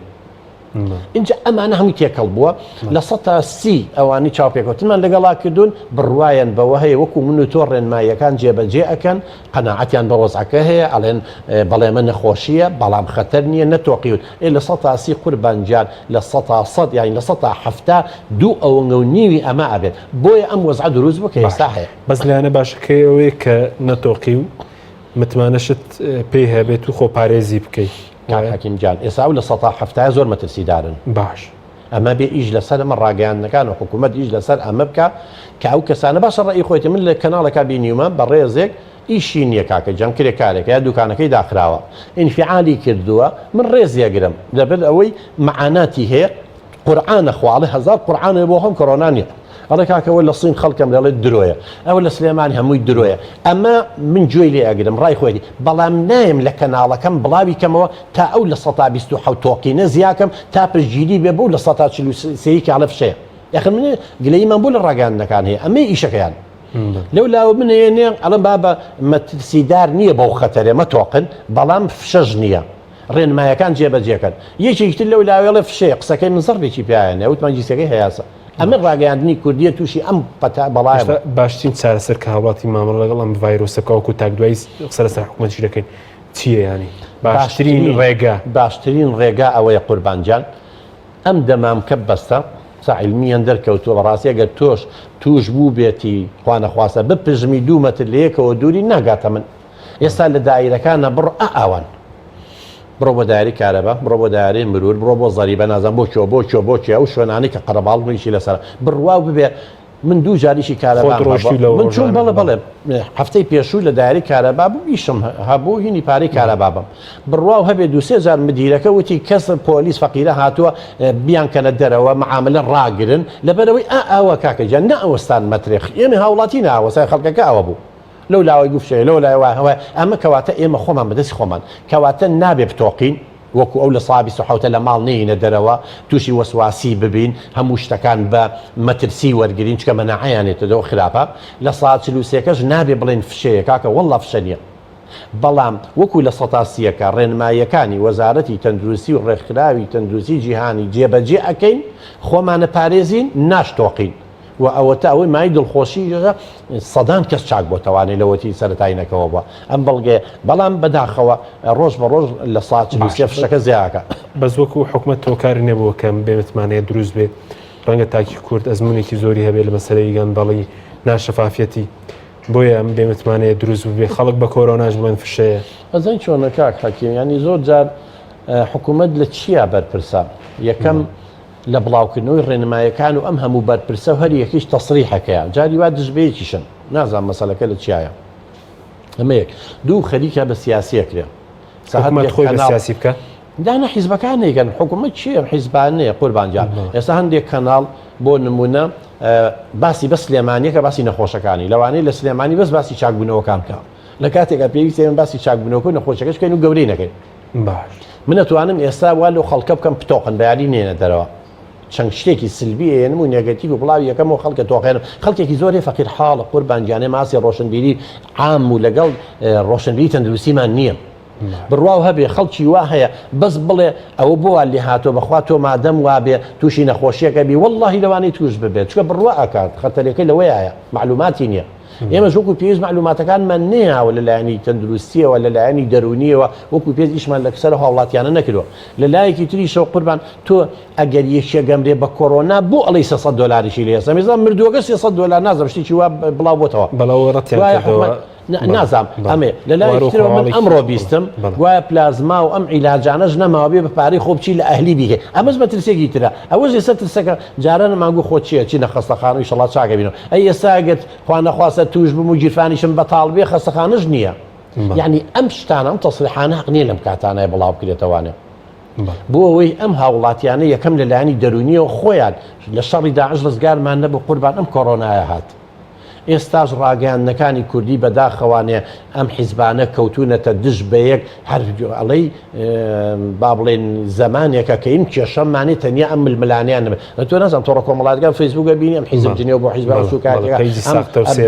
ئینجا ئەمانە هەمووی تێکەڵ بووە 30% ئەوانی چاوپێکەوتنمان لەگەڵا کردوون بڕوایان بەوە هەیە وەکو من و تۆ ڕێنماییەکان جێبەجێ ئەکەن قەناعەتیان بە وەزعەکە هەیە ئەڵێن بەڵێ ئەمە نەخۆشییە بەڵام خەتەر نییە نەتۆقیون ئێ 30% قوربان گیان 100% یانی 72% ئەوەنگە و نیوی ئەمە ئەبێت بۆیە ئەم وەزعە دروست بوو کە ئێستا هەیە. بەس لایەنە باشەکەی ئەوەیە کە نەتۆقی و متمانەشت پێی هەبێت و خۆپارێزی بکەیت. کاک حەکیم گیان ئێستا ئەو 70%ە زۆر مەترسیدارن. باش. ئەمە بێ ئیش لەسەر ئەمە ڕاگەیاندنەکان و حکوومەت ئیش لەسەر ئەمە بکا کە ئەو کەسانە باشە ڕەئی خۆیەتی من لە کەناڵێکا بینیومە بەڕێزێک ئیشی نییە کاکە گیان کرێکارێکە یا دوکانەکەی داخراوە ئینفعالی کردووە من ڕێزی ئەگرم لەبەر ئەوەی مەعاناتی هەیە قورعانە خوا ئەڵێ هەزار قورعان هەیە بۆ خۆم کۆرۆنا نییە ئەڵێ کاکە ئەوە لە سین خەڵکەم دەڵێ درۆیە ئەوە لە سلێمانی هەمووی درۆیە ئەمە من گوێی لێ ئەگرم ڕای خۆیەتی بەڵام نایم لە کەناڵەکەم بڵاوی کەمەوە تا ئەو 27% تۆقینە زیاکەم تا پشتگیری بێ بەو 43% کە ئەڵێ فشەیە یاخر من گلەییمان بۆ لە ڕاگەیاندنەکان هەیە ئەمەی ئیشەکەیان لەو لاوە بنێنێ ئەڵم بابە مەترسیدار نییە بەو خەتەرێ مەتۆقن بەڵام فشەش نییە ڕێنمایەکان جێبەجێکەن. یەکێکی تر لەو لاوێڵێ فشەیە، قسەکەی من زەڕبێکی پیایە وتمان گیسەکەی هەیاسە. ئەمە ڕاگەیاندنی کوردیە تووشی ئەم پەتا بەڵایە بوو. باشترین چارەسەر کە هاوڵاتی مامەڵە لەگەڵ ئەم ڤایرۆسە بکا وەکو تاک دوایی قسە لەسەر حکومەتیش دەکەین چییە یانی باشترین ڕێگا؟ باشترین ڕێگا ئەوەیە قوربان گیان ئەم دەمامکە بەستە سا عیلمیەن دەرکەوتووە بەڕاستی ئەگەر تۆش تووش بووبێتی خوانەخواستە بپژمی دوو مەتر لەیەکەوە دووری ناگاتە من. ئێستا لە دایرەکانە بڕۆ ئا ئاوان بڕۆ بۆ دایری کارەبا بڕۆ بۆ دایری مرور بڕۆ بۆ زەریبە نازان بۆ کوێ بۆ کوێ بۆ کوێ ئەو شوێنانەی کە قەرەباڵغیشی لەسەر بڕوا و ببێ من دوو جاریشی کارەبا من چوون بەڵێ بەڵێ هەفتەی پێشوو لە دایری کارەبا بوو ئیشم هەبوو هینی پارەی کارەبا بم بڕوا و هەبێ دوو سێ جار مدیرەکە وتی کەس پۆلیس فەقیرە هاتووە بیان کەنە دەرەوە معاملە ڕاگرن لەبەرەوەی ئا ئاوە کاکە گیان نەئەوەستان مەترێخ ئێمە هاوڵاتی ناوەسای خەڵکەکە ئەوە بوو لەو لاوەی گوفشەیە لەو لای وایە وایە ئەمە کەواتە ئێمە خۆمان بەدەستی خۆمان کەواتە نابێ بتۆقین وەکو ئەو لە سا 27 لە ماڵ نێینە دەرەوە تووشی وەسواسی ببین هەموو شتەکان بە مەترسی وەرگین چکە مەناعەیانێتەوە خراپە لە سا 43 کەش نابێ بڵێن فشەیە کاکە واللە فشە نییە بەڵام وەکو لە سەتا سیەکە ڕێنماییەکانی وەزارەتی تەندروستی و ڕێکخراوی تەندروستی جیهانی جێبەجێ ئەکەین خۆمانە پارێزین ناشتۆقین و ئەوەتا ئەوەی مایەی دڵخۆشی یشە سەدان کەس چاک بۆتەوانێ لەوەتی سەرەتاینەکەوە بووە ئەم بەڵگەیە بەڵام بەداخەوە ڕۆژ بە ڕۆژ لە سا 43 فشەکە زیاکە. بەس وەکو حکومەت هۆکاری نەبووە کە بێ متمانەیە دروست بێت ڕەنگە تاکی کورد ئەزمونێکی زۆری هەبێت لە مەسەلەی گەندەڵی ناشەفافیەتی بۆیە ئەم بێ متمانەیە دروست ببێ خەڵک بە کۆرۆناش بڵێن فشەیە. ئەزانی چۆنە کاک حەکیم یانی زۆر جار حکومەت لە چیا بەرپرسە یەکەم لە بڵاوکردنەوەی ڕێنمایەکان و ئەم هەموو بەرپرسە و هەر یەکەیش تەسریحەکەیە جاری وا دژ بەیەکیشن نازانم مەسەلەکە لە چیایە ئەمە یەک دوو خەریکە بە سیاسی ئەکرێ حکومەت خۆی بە سیاسی بکە دانا حیزبەکان نەیکەن حکوومەت چییە حیزبانەیە قوربانجان ئێستا هەندێک کەناڵ بۆ نمونە باسی بە سلێمانیەکە باسی نەخۆشەکانی لەوانەیە لە سلێمانی بەس باسی چاکبوونەوەکان بکە لە کاتێکا پێویستە ئێمە باسی چاکبوونەوەکە و نەخۆشەکەش بکەین و گەورەی نەکەین باش. من ئەتوانم ئێستا وا لەو خەڵکە بکەم بتۆقن بەیانی نێنە دەرەوە چەند شتێکی سلبی ئەیەنم و نێگەتیڤ و بڵاوی یەکەم و خەڵکە تۆقێنم خەڵکێکی زۆر هەیە فەقیر حاڵە قوربان گیان ئێمە ئاستی ڕۆشنبیری عام و لەگەڵ ڕۆشنبیری تەندروستیمان نییە بڕواو هەبێ خەڵکی وا هەیە بەس بڵێ ئەوە بۆ وا لێ هاتووە بەخوا تۆ مادەم وابێ تووشی نەخۆشیەکە بی وەڵڵاهی لەوانەیە تووش ببێت چونکە بڕوا ئەکات خەتەرەکەی لەوەیایە مەعلوماتی نییە ئێمەش وەکو پێویست مەعلوماتەکانمان نەیاوە لە لایەنی تەندروستیەوە لە لایەنی دەروونیەوە وەکو پێویست ئیشمان لەسەر هاوڵاتیانە نەکردوە لە لایەکی تریشەوە قوربان تۆ ئەگەر یەکێک ئەمرێ بە کۆرۆنا بۆ ئەڵێی 300 دۆلاریشی لێ ئێستا مێزا مردووەکە 300 دۆلار نازم شتێکی وا بڵاو بۆتەوە بەڵێ ڕەتیان گوایە کردەوە حکومەت نازام ئەمێ لە لایەکی ترەوە من ئەمڕۆ بیستم گوایە پلازما و ئەم عیلاجانەش نەماوە بێ بە پارەی خۆ بچی لە ئەهلی بیکەی ئەمەش مەترسیەکی ترە ئەوەش ئێستا ترسەکە جاران مانگو خۆ چییە چینە خەستەخانە و ئیشەڵا چاکە بینەوە ئەی ئێستا ئەگەر خوا نەخواستە توش بم و گیرفانیشم بەتاڵ بێ خەستەخانەش نییە یعنی ئەم شتانە ئەم تەسریحانە حەق نییە لەم کاتانە بڵاو بکرێتەوانێ بۆ ئەوەی ئەم هاوڵاتیانە یەکەم لە لایەنی دەرونیەوە خۆیان لە شەڕی داعش ڕزگارمان نەبوو قوربان ئەم کۆرۆنایە هات ئێستاش ڕاگەیاندنەکانی کوردی بەداخەوانێ ئەم حیزبانە کەوتونەتە دژ بەیەک هەر ئەڵێی با بڵێن زەمانێکە کە ئیم کێشەمانێ تەنیا ئەم ململانیان نەبێت تۆ نازانم تۆڕە کۆمەڵاتەکان فەیسبووکە بینی ئەم حیزب جنێو بۆ حیزب ئەو سوکایەتیەکە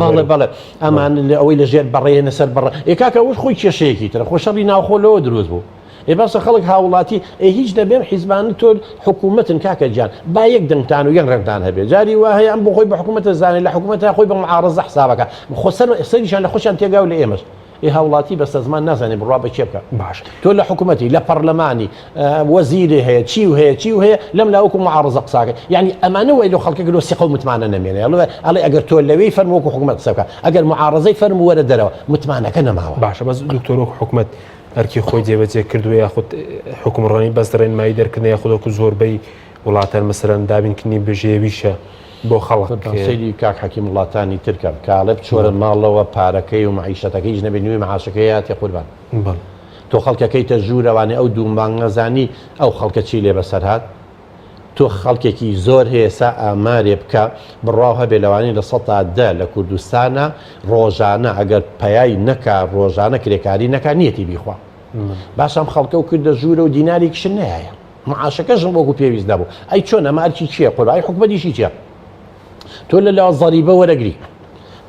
بەڵێ بەڵێ ئەمان ئەوەی لە ژێر بەڕێنە سەر بەڕ ئێ کاکە ئەوەش خۆی کێشەیەکی ترە خۆ شەڕی ناوخۆ لەوە دروست بوو. ئێ باشە خەڵک هاوڵاتی ئێ هیچ نەبێم حیزبانە تۆ حکوومەتن کاکە گیان با یەک دەنگتان و یەک ڕەنگتان هەبێ جاری وا هەیە ئەم بۆ خۆی بە حکوومەتە زانێ لە حکوومەتە خۆی بە معارەزە حسابەکە خۆ سەر سەریشان لە خۆشیان تێگا و لە ئێمەش ئێ هاوڵاتی بەستەزمان نازانێ بڕوا بە کێ بکا باش تۆ لە حکوومەتی لە پەرلەمانی وەزیرێ هەیە چی و هەیە چی و هەیە لەم لا وەکو معارەزە قساکە یعنی ئەمانە وای لەو خەڵکە گرۆ سیقە و متمانە نەمێنێ ئەڵێ ئەڵێ ئەگەر تۆ لەوێی فەرموو وەکو حکوومەت قسە بکە ئەگەر معارەزەی فەرموو وەرە دەرەوە متمانەکە نەماوە باشە بەس دکتۆر وەکو حکومەت ئەرکی خۆی جێبەجێ کردووە یاخود حکومڕانی بەس ڕێنمایی دەرکردنە یاخود وەکو زۆربەی وڵاتان مەسەلەن دابینکردنی بژێویشە بۆ خەڵک. سەیری کاک حەکیم وڵاتانی تر کە کاڵێ بچۆرە ماڵەوە پارەکەی و مەعیشەتەکەی هیچ نەبێ نیوەی مەعاشەکەی هاتێ قوربان تۆ خەڵکەکەیتە ژوورەوانێ ئەو دوو مانگە زانی ئەو خەڵکە چی لێ بەسەر هات تۆ خەڵکێکی زۆر هەیە سا ئامارێ بکە بڕواو هەبێ لەوانەیە 10% لە کوردستانە ڕۆژانە ئەگەر پەیای نەکا ڕۆژانە کرێکاری نەکا نیەتی بیخوا باشە ئەم خەڵکە و کردە ژوورە و دینارێکیشن نەیایە معاشەکەشم وەکو پێویست نەبوو ئەی چۆن ئەمە ئەرکی کێ قوربان ئەی حکومەتیشی چیە تۆ لە لا زەریبە وەرەگری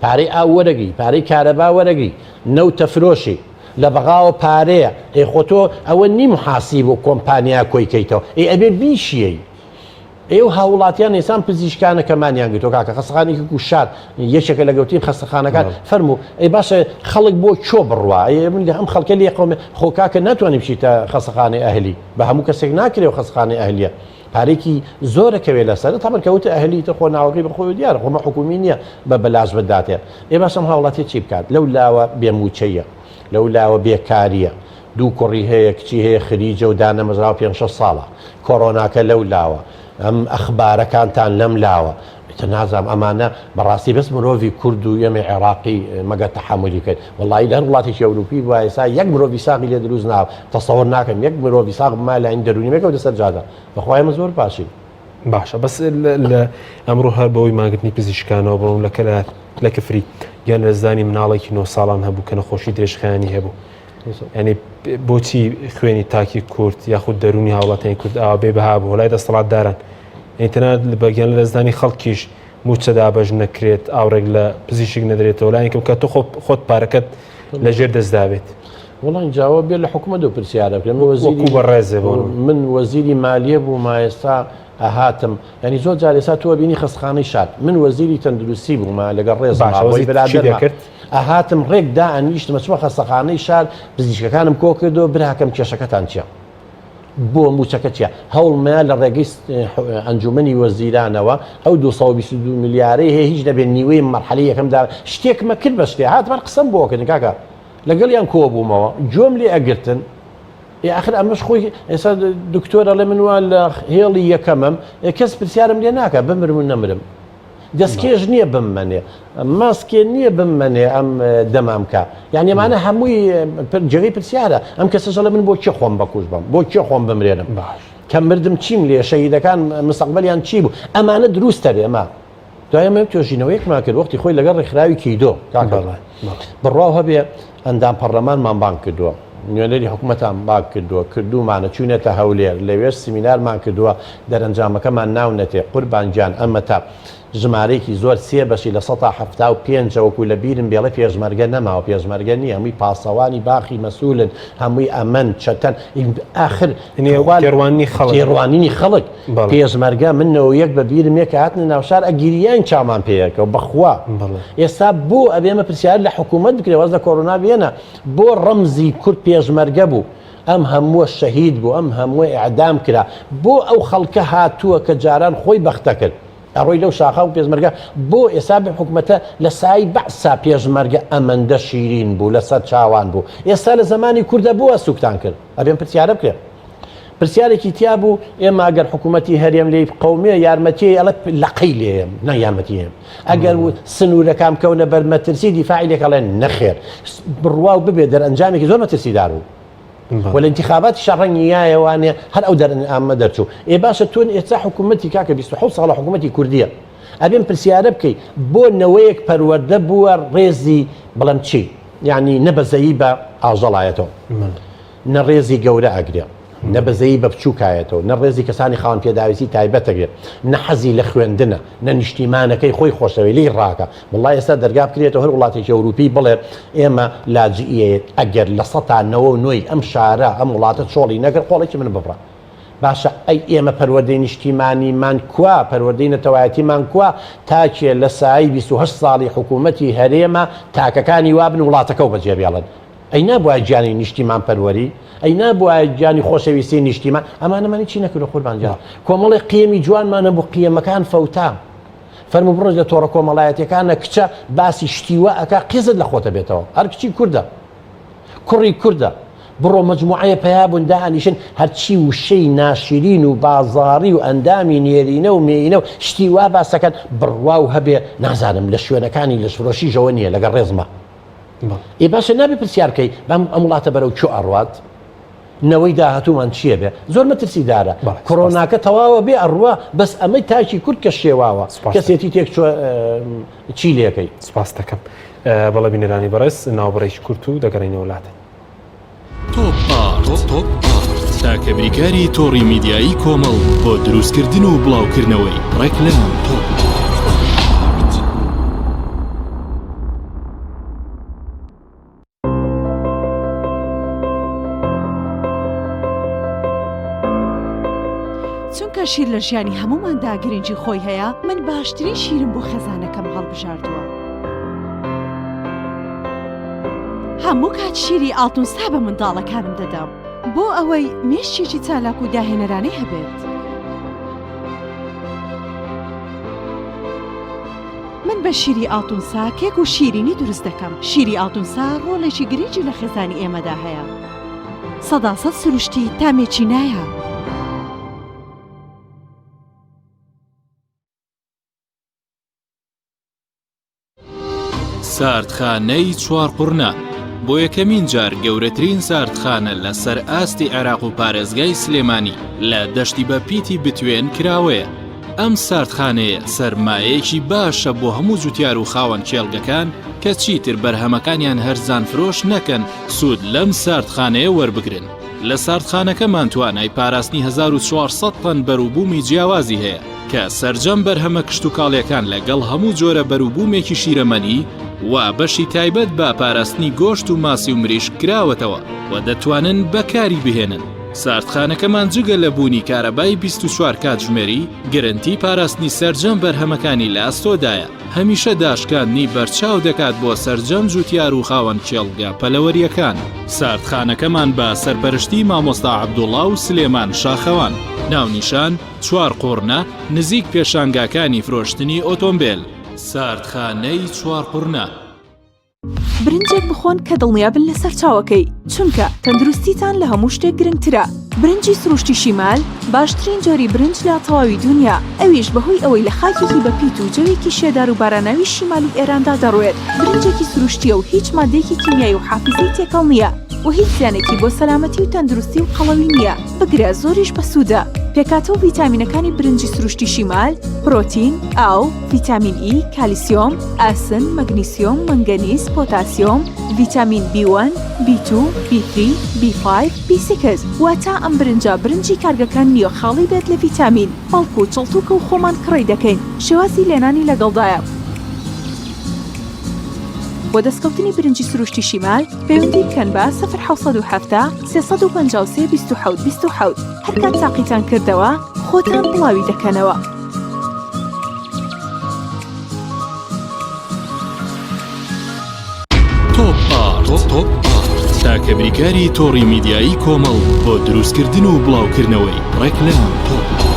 پارەی ئاو وەرەگری پارەی کارەبا وەرەگری نەوتە فرۆشی لە بەغاوە پارەیە ئەی خۆ تۆ ئەوە نی محاسیب و کۆمپانیا کۆی کەیتەوە ئەی ئەبێ بیشیەی ئێو هاوڵاتیان ئێسان پزیشکانە کە مانیان گرتووە کاکە خەستەخانێکی کو شار یەکێکە لە گەوترین خەستەخانەکان فەرموو ئەی باشە خەڵک بۆ کۆ بڕوا ئەی من لە ئەم خەڵکە لێ قومێ خۆ کاکە ناتوانانی بچیتە خەستەخانەی ئەهلی بە هەموو کەسێک ناکرێ و خەستەخانەی ئەهلیە پارێکی زۆرە کەوێ لەسەر تەمەن کەوتە ئەهلی تر خۆ ناوەکەی بەخۆی دیارە خۆمە حکومی نییە بە بەلاش بداتێ ئێ باشم هاوڵاتی چی بکات لەو لاوە بێ مووچەیە لەو لاوە بێکاریە دوو کوڕی هەیە کچی هەیە خریجە و دانەمەزراوە پێنج شەش ساڵە کۆرۆناکە لەو لاوە ئەم ئەخبارەکانتان لەم لاوە ئیتر نازانم ئەمانە بەڕاستی بەس مرۆڤی کورد و ئێمەی عێراقی مەگەر تەحەمولی بکەین وەڵایی لە هەر وڵاتێکی ئەوروپی بوایە ئێستا یەک مرۆڤی ساغی لێ دروست نابوو تەسەوەر ناکەم یەک مرۆڤی ساغ بمایە لایەنی دەروونی مەکەوتە سەر جادە بەخوا ئێمە زۆر باشین. باشە بەس لە ئەمڕۆ هەر بەوەی مانگرتنی پزیشکانەوە بڕۆم لە کەلار لە کفری گیان لەدەستدانی مناڵێکی نۆ ساڵان هەبوو کە نەخۆشی درێژخایەنی هەبوو یعنی بۆچی خوێنی تاکی کورد یاخود دەرونی هاوڵاتیانی کورد ئاوا بێ بەها بوو لای دەسەڵاتداران یعنی تەنانەت بە گیان لەدەستدانی خەڵکیش موچە دابەش نەکرێت ئاوڕێک لە پزیشک نەدرێتەوە لایەکم کە تۆ خۆت پارەکەت لەژێر دەستدا بێت. وەڵا ئینجا بێ لە حکومەت و پرسیارە بکرێت من وەزیری وەکو بەڕێزێ بۆ من وەزیری مالیە بووم ئێستا ئەهاتم یعنی زۆر جار ئێستا تۆ بینی خەستخانەی شار من وەزیری تەندروستی بوومە لەگەڵ ڕێز باشە وەزیر چی دەکرد؟ ئەهاتم ڕێک دائەنیشتم ئەچمە خەستەخانەی شار پزیشکەکانم کۆ کردەوە براکەم کێشەکەتان چیە؟ بۆ موچەکە چیە؟ هەوڵمەیا لە ڕێگەی ئەنجومەنی وەزیرانەوە ئەو 222 ملیارەی هەیە هیچ نەبێت نیوەی مەرحەلەی یەکەمدا شتێکمە کرد بە شتێ هاتم هەر قسەم بۆ کردن کاکە لەگەڵیان کۆ بوومەوە گوێم لێ ئەگرتن ئێ ئاخر ئەمەش خۆی ئێستا دکتۆر ئەڵێ من وا لە هێڵی یەکەمم کەس پرسیارم لێ ناکە بمرم و نەمرم دەستکێش نییە بممەنێ ماسکێ نییە بممەنێ ئەم دەمامکە یعنی ئەمانە هەمووی جێگەی پرسیارە ئەم کەسەش ئەڵێ من بۆ کێ خۆم بەکوش بم بۆ کێ خۆم بمرێنم باش کە مردم چیم لێ شەهیدەکان مستەقبەلیان چی بوو ئەمانە دروستە بێ ئەمە دوای ئەمە توێژینەوەیەکمان کرد وەختی خۆی لەگەڵ ڕێکخراوی کیدۆ کاکە بڕواو هەبێ ئەندام پەڕلەمانمان بانگ کردووە، نوێنەری حکومەتان بانگ کردووە، کردوومانە، چووینەتە هەولێر، لەوێش سیمینارمان کردووە، دەرەنجامەکەمان ناونەتێ، قوربان گیان ئەمەتە ژمارەیەکی زۆر سێ بەشی 75% ە وەکو لە بیرم بێڵێ پێشمەرگە نەماوە، پێشمەرگە نییە، هەمووی پاسەوانی باخی مەسولن، هەمووی ئەمەن، چەتەن، ئاخر تێڕوانینی خەڵک. تێڕوانینی خەڵک. پێشمەرگە من 91 بە بیرم یە کە هاتنە ناوشار ئەگیریاین چاومان پێیەکەوە بەخوا ئێستا بۆ ئەبێ ئەمە پرسیار لە حکوومەت بکرێ واز لە کۆرۆنا بێنە بۆ ڕەمزی کورد پێشمەرگە بوو ئەم هەمووە شەهید بوو ئەم هەمووە ئیعدام کرا بۆ ئەو خەڵکە هاتووە کە جاران خۆی بەختە کرد ئەڕۆی لەو شاخە و پێشمەرگە بۆ ئێستا بە حکومەتە لە سای بەعسا پێشمەرگە ئەمەندە شیرین بوو لەسەر چاوان بوو ئێستا لە زمانی کوردە بووە سوکتان کرد ئەبێم پرسیارە بکرێ پرسیارێکی تیا بوو ئێمە ئەگەر حکوومەتی هەرێم لێی بقەومێ یارمەتیی ئەڵێ لەقەی لێیەم نا یارمەتی هەم ئەگەر سنوورەکان بکەونە بەر مەترسی دیفاعی لێک ئەڵێن نەخێر بڕواو ببێ دەرئەنجامێکی زۆر مەترسیدار بوو وە لە انتخاباتیشا ڕەنگی یایەوانێ هەر ئەو دەرئەنجامە دەرچوو ئێ باشە تۆ ئێستا حکوومەتی کاکە 27 ساڵە حکوومەتی کوردیە ئەبێم پرسیارە بکەی بۆ نەوەیەک پەروەردە بووە ڕێزی بڵێم چی یعنی نە بەزەیی بە ئاژەڵایەتەوە نە ڕێزی گەورە ئەگرێ. نە بەزەیی بە بچووکایەتەوە، نە ڕێزی کەسانی خاوەن پێداویستی تایبەت ئەگرێ، نە حەزی لە خوێندنە، نە نیشتیمانەکەی خۆی خۆشەوێ لێی ڕاکا. وەڵڵا ئێستا دەرگا بکرێتەوە هەر وڵاتێکی ئەوروپی بڵێ ئێمە لاجئیەیەت ئەگەر لە سەتا نەوە و نۆی ئەم شارە ئەم وڵاتە چۆڵی نەکرد قۆڵێکی من ببڕە. باشە ئەی ئێمە پەروەردەی نیشتیمانیمان کوا؟ پەروەردەی نەتەوایەتیمان کوا؟ تاکێ لە سایەی 28 ساڵی حکوومەتی هەرێمە تاکەکانی وابن وڵاتەکەو بەجێ بێڵن. ئەی نابوایە گیانی نیشتیمان پەروەری؟ ئەی نابوایە گیانی خۆشەویستی نیشتیمان؟ ئەمانەمان هیچی نەکردوە قوربان گیان. کۆمەڵێک قیەمی جوانمان هەبوو قیەمەکان فەوتا. فەرموو بڕۆ لە تۆڕە کۆمەڵایەتیەکانە کچە باسی شتی وا ئەکا قێزت لە خۆتە بێتەوە. هەر کچی کوردە. کوڕی کوردە. بڕۆ مەجموعەیە پەیا بوون دائەنیشن هەرچی وشەی ناشرین و بازاڕی و ئەندامی نێرینە و مێینە و شتی وا باسەکەن بڕواو هەبێ نازانم لە شوێنەکانی لەشفرۆشیشەوە نییە لەگەڵ ڕێزما. ئێ باشە نابێ پرسیار بکەی بەم ئەم وڵاتە بەرەو کوێ ئەڕوات؟ نەوەی داهاتوومان چییە بێ؟ زۆر مەترسیدارە. کۆرۆناکە تەواوە بێ ئەڕوا بەس ئەمەی تاکی کورد کە شێواوە کەسێتی تێک چوە چی لێکەی؟ سپاست دەکەم. بەڵێ بینەرانی بەڕێز ناوبڕێکی کورت و دەگەڕێینەوە لاتان. تۆپ ئارت تۆپ ئارت تاکە بریکاری تۆڕی میدیایی کۆمەڵ بۆ دروستکردن و بڵاوکردنەوەی ڕێکلام تۆپ ئارت. چونکە شیر لە ژیانی هەمووماندا گرنگی خۆی هەیە، من باشترین شیرم بۆ خێزانەکەم هەڵبژاردووە. هەموو کات شیری ئاڵتونسا بە منداڵەکانم دەدەم بۆ ئەوەی مێشکێکی چالاک و داهێنەرانەی هەبێت. من بە شیری ئاڵتونسا کێک و شیرینی دروست دەکەم. شیری ئاڵتونسا ڕۆڵێکی گرنگی لە خێزانی ئێمەدا هەیە. سەداسەد سروشتی تامێکی نایاب. ساردخانەی چوارقوڕنە بۆ یەکەمین جار گەورەترین ساردخانە لە سەر ئاستی عێراق و پارێزگای سلێمانی لە دەشتی بە پیتی بتوێن کراوەیە. ئەم ساردخانەیە سەرمایەیەکی باشە بۆ هەموو جوتیار و خاوەن کێڵگەکان کە چیتر بەرهەمەکانیان هەرزان فرۆش نەکەن سوود لەم ساردخانەیە وەربگرن. لە ساردخانەکەمان توانای پاراستنی 1400 تەن بەروبوومی جیاوازی هەیە کە سەرجەم بەرهەمە کشتوکاڵیەکان لەگەڵ هەموو جۆرە بەروبوومێکی شیرەمەنی و بەشی تایبەت بە پاراستنی گۆشت و ماسی و مریشک کراوەتەوە و دەتوانن بەکاری بهێنن. ساردخانەکەمان جگە لە بوونی کارەبای 24 کاتژمێری، گرنتی پاراستنی سەرجەم بەرهەمەکانی لە ئەستۆدایە، هەمیشە داشکاندنی بەرچاو دەکات بۆ سەرجەم جوتیار و خاوەن کێڵگە پەلەوەرییەکان. ساردخانەکەمان بە سەرپەرشتی مامۆستا عەبدوڵا و سلێمان شاخەوان. ناونیشان، چوارقوڕنە، نزیک پێشانگاکانی فرۆشتنی ئۆتۆمبێل. ساردخانەی چوارقوڕنە. برنجێک بخۆن کە دڵنیابن لە سەرچاوەکەی، چونکە تەندروستیتان لە هەموو شتێک گرنگترە. برنجی سروشتی شیمال باشترین جۆری برنج لە تەواوی دونیا، ئەویش بەهۆی ئەوەی لە خاکێکی بەپیت و جەوێکی شێدار و باراناوی شیمالی ئێراندا دەڕوێت، برنجێکی سروشتییە و هیچ ماددەیەکی کیمیایی و حافیزەی تێکەڵ نییە و هیچ زیانێکی بۆ سەلامەتی و تەندروستی و قەڵەوی نییە، بگرە زۆریش بەسوودە. پێکهاتە و ڤیتامینەکانی برنجی سروشتی شیمال، پرۆتین، ئاو، ڤیتامین ئی، کالیسیۆم، ئاسن، مەگنیسیۆم، مەنگەنیز، پۆتاسیۆم، ڤیتامین بی وەن، بی تو، بی تری، بی فایڤ، بی سیکس، واتە ئەم برنجە برنجی کارگەکان نییە خاڵی بێت لە ڤیتامین، بەڵکو چڵتوکە و خۆمان کڕی دەکەین، شێوازی لێنانی لەگەڵدایە. بۆ دەستکەوتنی برنجی سروشتی شیمال پەیوەندی بکەن بە، سفر 770 353 27 27، هەرکات تاقیتان کردەوە خۆتان بڵاوی دەکەنەوە. تۆپ ئارت تۆپ ئارت تاکە بریکاری تۆڕی میدیایی کۆمەڵ بۆ دروستکردن و بڵاوکردنەوەی ڕێکلام تۆپ ئارت.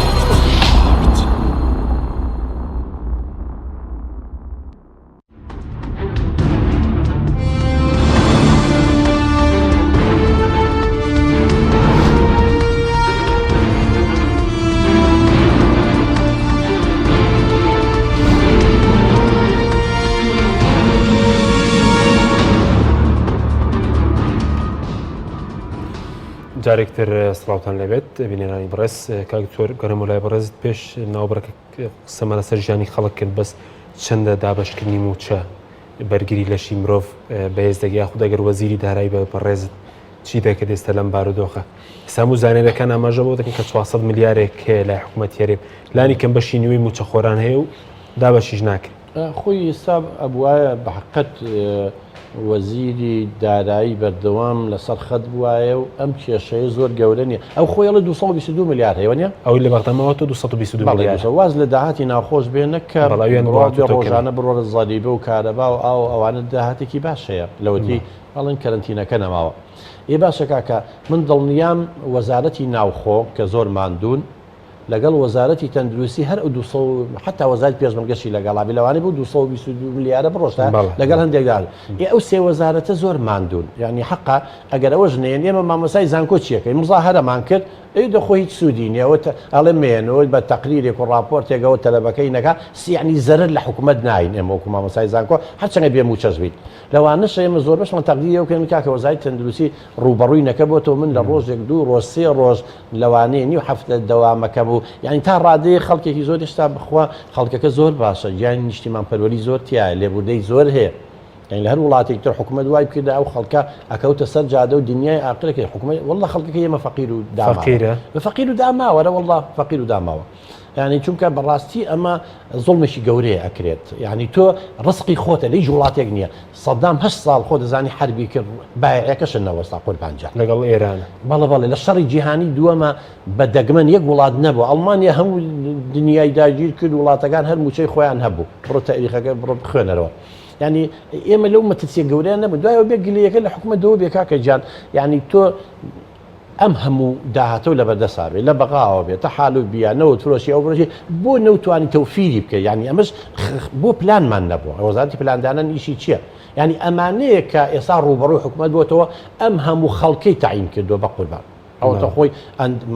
جارێکتر سڵاوتان لەبێت بینەرانی بەڕێز کاک دکتۆر گەڕێمەوە لای بەڕێزت پێش ناوبڕەکە قسەمان لەسەر ژیانی خەڵک کرد بەس چەندە دابەشکردنی مووچە بەرگری لەشی مرۆڤ بەهێز دەگە یاخود ئەگەر وەزیری دارایی بە بەڕێزت چی دەکرد ئێستا لەم بارودۆخە؟ ئێستا هەموو زانیاریەکان ئاماژە بۆ دەکەن کە 400 ملیارێک هەیە لای حکوومەت هەرێم لانی کەم بەشی نیوەی مووچەخۆران هەیە و دابەشیش ناکرێت. خۆی ئێستا ئەبوایە بە حەقت وەزیری دارایی بەردەوام لەسەر خەت بوایە و ئەم کێشەیە زۆر گەورە نیە ئەو خۆی ئەڵێ 222 ملیار هەیە وەنیە؟ ئەوەی لە بەغدا ماوەتەوە 222 بەڵێ ملیارە. واز لە داهاتی ناوخۆش بێنە کە بەڵێ ئەویان بڕوا بێ بۆ هاتووتەوە کەمە. ڕۆژانە بڕۆرە زەریبە و کارەبا و ئاو و ئەوانە داهاتێکی باش هەیە لەوەتی ئەڵێن کەرەنتینەکە نەماوە. ئێ باشە کاکە من دڵنیام وەزارەتی ناوخۆ کە زۆر ماندوون لەگەڵ وەزارەتی تەندروستی هەر ئەو 200 حتا وەزارەتی پێشمەرگەشی لەگەڵا بێ لەوانەیە بۆ 222 ملیارە بڕۆشتە لەگەڵ هەندێک دار ئێ ئەو سێ وەزارەتە زۆر ماندوون یعنی حەقە ئەگەر ئەوەش نەیەن ئێمە مامۆستای زانکۆ چیەکەین مزاهەرەمان کرد ئەی دەخۆ هیچ سوودی نییە ئەوە ئەڵێ مێنەوە بە تەقریرێک و ڕاپۆرتێکەوە تەلەبەکەی نەکا سیعنی زەرەر لە حکوومەت ناین ئێمە وەکو مامۆستای زانکۆ هەرچەندە بێ مووچەش بیت لەوانەشە ئێمە زۆربەشمان تەقدیری ئەو کەین کاکە وەزارەتی تەندروستی ڕووبەڕووی نەکە بۆتەوە من لە ڕۆژێک دوو ڕۆژ سێ ڕۆژ لەوانەیە نیو هەفتە دەوامەکەم و یعنی تا ڕادەیە خەڵکێکی زۆر هێشتا بخوا خەڵکەکە زۆر باشە گیانی نیشتیمان پەروەری زۆر تایە لێبوردەی زۆر هەیە یعنی لە هەر وڵاتێک تر حکوومەت وای بکردە ئەو خەڵکە ئەکەوتە سەر جادە و دنیای ئاقرەکەی حکوومەت والله خەڵکەکە ئێمە فەقیر و داماوە فەقیرە فەقیر و داماوە رە والله فەقیر و داماوە یانی چونکە بەڕاستی ئەمە زوڵمێکی گەورەیە ئەکرێت یانی تۆ ڕسقی خۆتە لە هیچ وڵاتێک نییە سەدام هەشت ساڵ خۆ دەزانی حربی کرد بایعەکەشە نەوەستا قوربان جان لەگەڵ ئێران بەڵێ بەڵێ لە شەڕی جیهانی دووەمە بە دەگمەن یەک وڵات نەبوو ئەڵمانیا هەموو دنیای داگیر کرد وڵاتەکان هەر موچەی خۆیان هەبوو بڕۆ تاریخەکە بڕۆ بخوێنەرەوە یعنی ئێمە لەو مەترسیە گەورەیان نەبوو دوایەوە بێ گلەیەکە لە حکومەت دەوە بێ کاکە گیان یعنی تۆ ئەم هەموو داهاتەو لەبەردەسا بێ لە بەغاوە بێ تەحالوف بیە نەوت فرۆشی ئەو فرۆشی بۆ نەوتوانی تەوفیری بکەی یانی ئەمەش بۆ پلانمان نەبووە وەزارەتی پلاندانان ئیشی چییە یانی ئەمانەیە کە ئێستا ڕووبەڕووی حکوومەت بۆتەوە ئەم هەموو خەڵکەی تەعین کردووە بە قوربان ئەوەتە خۆی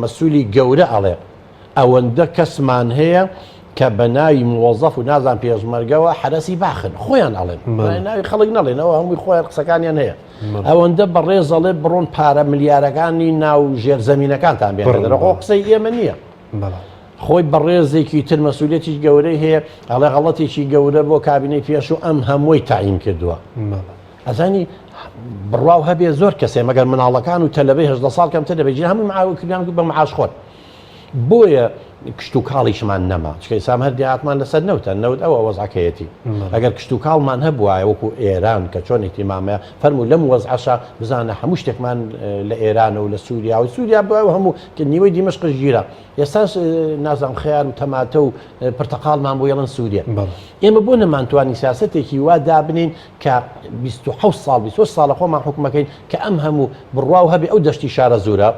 مەسوولی گەورە ئەڵێ ئەوەندە کەسمان هەیە کە بە ناوی موەزەف و نازان پێشمەرگەوە حەرەسی باخن خۆیان ئەڵێن ناوی خەڵک نەڵێنەوە هەمووی خۆیان قسەکانیان هەیە ئەوەندە بەڕێز ئەڵێ بڕۆن پارە ملیارەکانی ناو ژێر زەمینەکانتان بێنە دەرەوە قسەی ئێمە نییە. خۆی بەڕێزێکی تر مەسوولێتیش گەورەی هەیە ئەڵێ غەڵەتێکی گەورە بۆ کابینەی پێش و ئەم هەمووی تاین کردووە. ئەزانی بڕواو هەبێ زۆر کەسێ مەگەر مناڵەکان و تەلەبەی هەژدە ساڵ کەمتر دەبێت ژیان هەمووی معاوکردیان بە معاش خۆر بۆیە کشتوکاڵیشمان نەما چونکە ئیسام هەر دێهاتمان لەسەر نەوتە نەوت ئەوە وەزعەکەیەتی ئەگەر کشتوکاڵمان هەبوایە وەکو ئێران کە چۆن ئیهتیمامەیە فەرموو لەم وەزعەشا بزانە هەموو شتێکمان لە ئێرانە و لە سووریا و سووریا بووە هەموو کە نیوەی دیمەشقش گیرا ئێستاش نازانم خەیار و تەماتە و پرتەقاڵمان بۆ یەڵن سووریە ئێمە بۆ نەمانتوانی سیاسەتێکی وا دابنین کە 27 ساڵ 28 ساڵە خۆمان حکومەکەین کە ئەم هەموو بڕواو هەبێ ئەو دەشتی شارەزوورە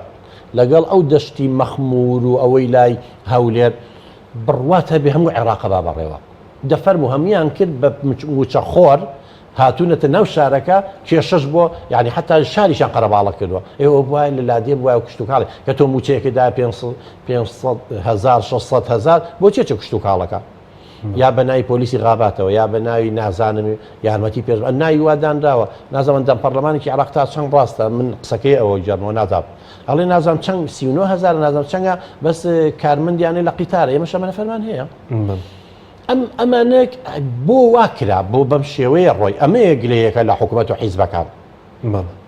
لەگەڵ ئەو دەشتی مەخموور و ئەوەی لای هەولێر بڕوات هەبێ هەموو عێراقە با بەڕێوە دەفەرموو هەموویان کرد بە مووچەخۆر هاتوونەتە ناو شارەکە کێشەش بۆ یعنی حتا شاریشان قەرەباڵە کردووە ئێوە بوایە لە لادێ بوایە و کشتوکاڵی کە تۆ مووچەیەکە دا 500 هزار 600 هزار بۆ چێ چە کشتوکاڵەکە یا بە ناوی پۆلیسی غاباتەوە یا بە ناوی نازانم یارمەتی پێش ناوی وا دانراوە نازانم ئەندام پەرلەمانێکی عێراق تا چەند ڕاستە من قسەکەی ئەوە گێڕمەوە نازانم ئەڵێ نازانم چەند 39 هزار نازانم چەندە بەس کارمەندیانە لە قیتارە ئێمە شەمەنە فەرمان هەیە ئەم ئەمانە بۆ وا کرا بۆ بەم شێوەیە ڕۆی ئەمەیە گلەیەکە لە حکوومەت و حیزبەکان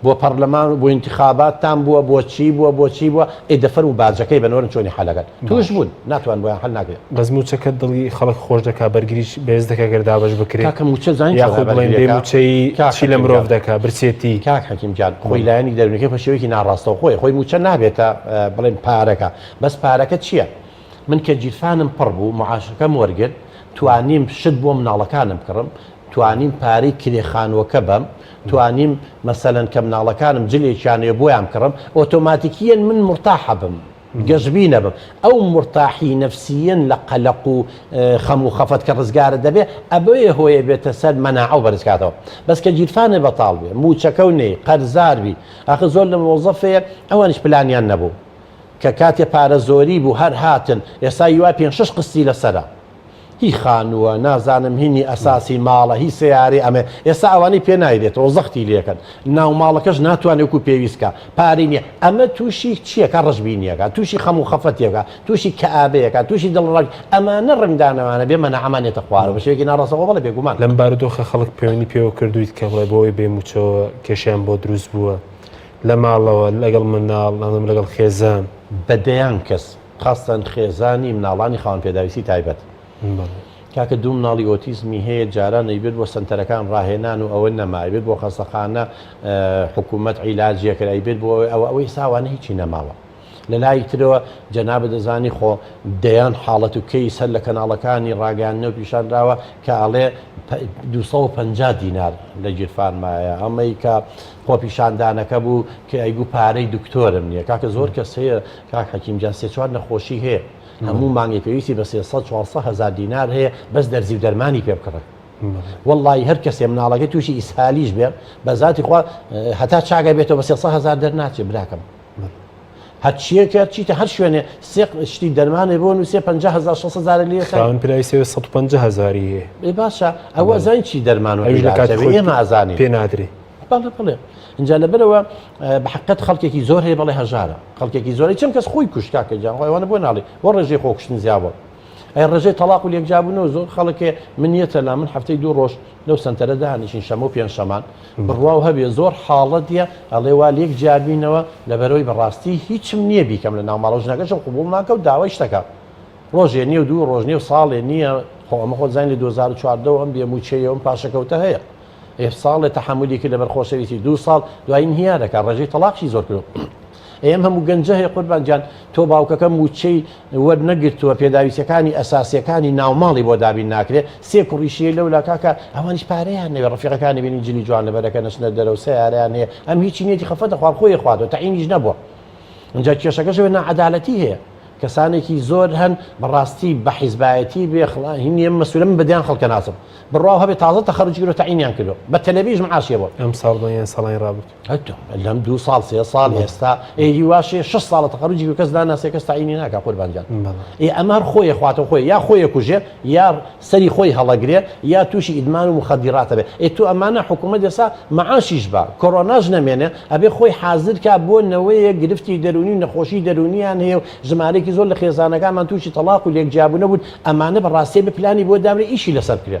بۆ پەرلەمان و بۆ ئینتخاباتتان بووە بۆ چی بووە بۆ چی بووە ئەی دەفەرموو باجەکەی بەن وەرن چۆنی حەلەکەن توش بوون ناتوان بۆیان حەل ناکرێت. بەس موچەکە دڵی خەڵک خۆش دەکا بەرگریش بەهێز دەکا گەر دابەش بکرێ کاکە موچە زانین چۆنە یاخود بڵێن بێ بەرگریەکە موچەیی کاک چی لە حەکیم مرۆڤ گیان دەکا برسێتی. کاک حەکیم گیان خۆی لایەنی دەروونیەکەی بە شێوەیەکی ناڕاستەوخۆیە خۆی موچە نابێتە بڵێن پارەکە بەس پارەکە چیە من کە گیرفانم پڕ بوو معاشەکەم وەرگرت توانیم شت بۆ مناڵەکانم بکڕم توانیم پارەی کرێ خانووەکە بەم، توانیم مەسەلەن کە مناڵەکانم جلێکیان ئەوێ بۆیان بکڕم، ئۆتۆماتیکییەن من مورتاح ئەبم، گەشبین ئەبم. ئەو مورتاحی نەفسییەن لە قەلەق و خەم و خەفەت کە ڕزگارت دەبێ، ئەبێ هۆیە بێتە سەر مەناعە و بەرز کاتەوە. بەس کە گیرفانت بەتاڵ بێ، مووچەکەو نەی، قەرزار بی، ئاخر زۆر لە مۆزەف هەیە ئەوانیش پلانیان نەبوو. کە کاتێ پارە زۆری بوو هەر هاتن، ئێستا هیوا پێنج شەش قستی لەسەرە. هی خانووە نازانم هینی ئەساسی ماڵە هی سەیارەی ئەمە ئێستا ئەوانەی پێ نایرێتەوە زەختی لێکەن ناو ماڵەکەش ناتوانێت وەکو پێویست کا پارەی نییە ئەمە تووشی چیەکە ڕەشبینیەکە تووشی خەم و خەفەتێکە تووشی کەئابەیەکە تووشی دڵڕەنگ ئەمانە ڕەنگدانەوانە بێ مەناعەمان یەتە خوارەوە بە شێوەیەکی ناڕاستەوخۆ بەڵێ بێگومان. لەم بارودۆخە خەڵک پەیوەندی پێوە کردوویت کە بڵێ بۆ ئەوەی بێ مووچەوە کێشەیان بۆ دروست بووە. لە ماڵەوە لەگەڵ منداڵ نازم لەگەڵ خێزان. بە دەیان کەس خاستەن خێزانی مناڵانی خاوەن پێداویستی تایبەت. کاکە دوو مناڵی ئۆتیزمی هەیە جاران ئەیبرد بۆ سەنتەرەکان ڕاهێنان و ئەوە نەما ئەیبرد بۆ خەستەخانە حکوومەت عیلاجی ئەکرد ئەیبرد بۆ ئەوە ئەوەی ساوانە هیچی نەماوە. لە لایەکی ترەوە جەنابت دەزانی خۆ دەیان حاڵەت و کەیس هەر لە کەناڵەکانی ڕاگەیاندنەوە پیشاندراوە کە ئەڵێ 250 دینار لە گیرفانمایە ئەمەی کە خۆپیشاندانەکە بوو کە ئەیگو پارەی دکتۆرم نییە کاکە زۆر کەس هەیە کاک حەکیم گیان سێ چوار نەخۆشی هەیە هەموو مانگێ پێویستی بە 300 400 هەزار دینار هەیە بەس دەرزی و دەرمانی پێ بکڕێ وەڵڵاهی هەر کەسێ مناڵەکەی تووشی ئیسهالیش بێ بە زاتی خوا هەتا چاگە بێتەوە بە 300 هەزار دەرناچێ براکەم هەرچیەکە چیتە هەر شوێنێ سێ شتی دەرمانێ بۆ نووسێ 50 هەزار 600 هەزار لێ خاوەن پرای 350 هەزاری هەیە ئێ باشە ئەوە ئەزانین چی دەرمان و ئەویش لە کاتی عیلاجە خۆی ئێمە ئەزانین پێ نادرێ بەڵێ بەڵێ اینجا لەبەرەوە بە حقیقەت خەڵکێکی زۆر هەیە بەڵێ هەژارە خەڵکێکی زۆر چەند کەس خۆی کوشت کاکە گیان خۆی ئەوانە بۆ ناڵێ بۆ ڕێژەی خۆکوشتن زیاد بووە ئەی ڕێژەی تەڵاق و لێکجیابوونەوە زۆر خەڵکێ من یەتە لا من هەفتەی دوو ڕۆژ لەو سەنتەرە دانیشین شەمە و پێنجشەمان بڕواو هەبێ زۆر حاڵەت یە ئەڵێ وا لێک جیابینەوە لەبەرەوەی بەڕاستی هیچم نییە بیکەم لە ناو ماڵەوە ژنەکەشم قبوڵ ناکە و داوای شتەکە ڕۆژێ نییە و دوو ڕۆژ نییە و ساڵێ نییە خۆ ئەمە خۆت زانین لە 2014 ئەم بێ مووچەیە و ئەم پاشەکەوتە هەیە ئێ ساڵێ تەحەمولی کرد لەبەر خۆشەویستی دوو ساڵ دوایی انهیارەکە ڕێژەی تەڵاقی زۆر کرد ئێ ئەم هەموو گەنجە هەیە قوربان گیان تۆ باوکەکە مووچەی وەرنەگرتووە پێداویستیەکانی ئەساسیەکانی ناوماڵی بۆ دابین ناکرێ سێ کوڕیشی هەیە لەولا کاکە ئەوانیش پارەیان نەوێ ڕەفیقەکانی بینی جلی جوان لەبەرەکە نەچنە دەرەوە سەیارەیان هەیە ئەم هیچی نیەتی خەفەتە خوار خۆی خواتەوە تەعینیش نەبووە اینجا کێشەکەش ئەوێ ناعەدالەتی هەیە کەسانێکی زۆر هەن بەڕاستی بە حیزبایەتی بێ خڵا هین نیە مەسولە من بەدیان خەڵکە ناسم بڕواو هەبێ تازە تەخەروج کردو تەعینیان کردو بە تەلەبیش معاشیە بۆ ئەم ساڵ بە یان ساڵانی ڕابردوو لەم دوو ساڵ سێ ساڵ ئێستا ئێ هیواشێ شش ساڵە تەخەروجی کردو کەس ناناسێ کەس تەعینی ناکا قوربان گیان ئێ ئەمە هەر خۆی خواتەوە خۆی یا خۆی کوژێ یا سەری خۆی هەڵەگرێ یا تووشی ئیدمان و مخدراتە بێ ئێ تو ئەمانە حکوومەت ئێستا معاشیش با کۆرۆناش نەمێنێ ئەبێ خۆی حازر کا بۆ نەوەیەک گرفتی دەروونی و نەخۆشی دەروونیان هەیە و ژمارەیەکی زۆر لە خێزانەکانمان تووشی تەڵاق و لێکجیابوونە بوون ئەمانە بە ڕاستی بە پلانی بۆ دابنێ ئیشی لەسەر بکرێ.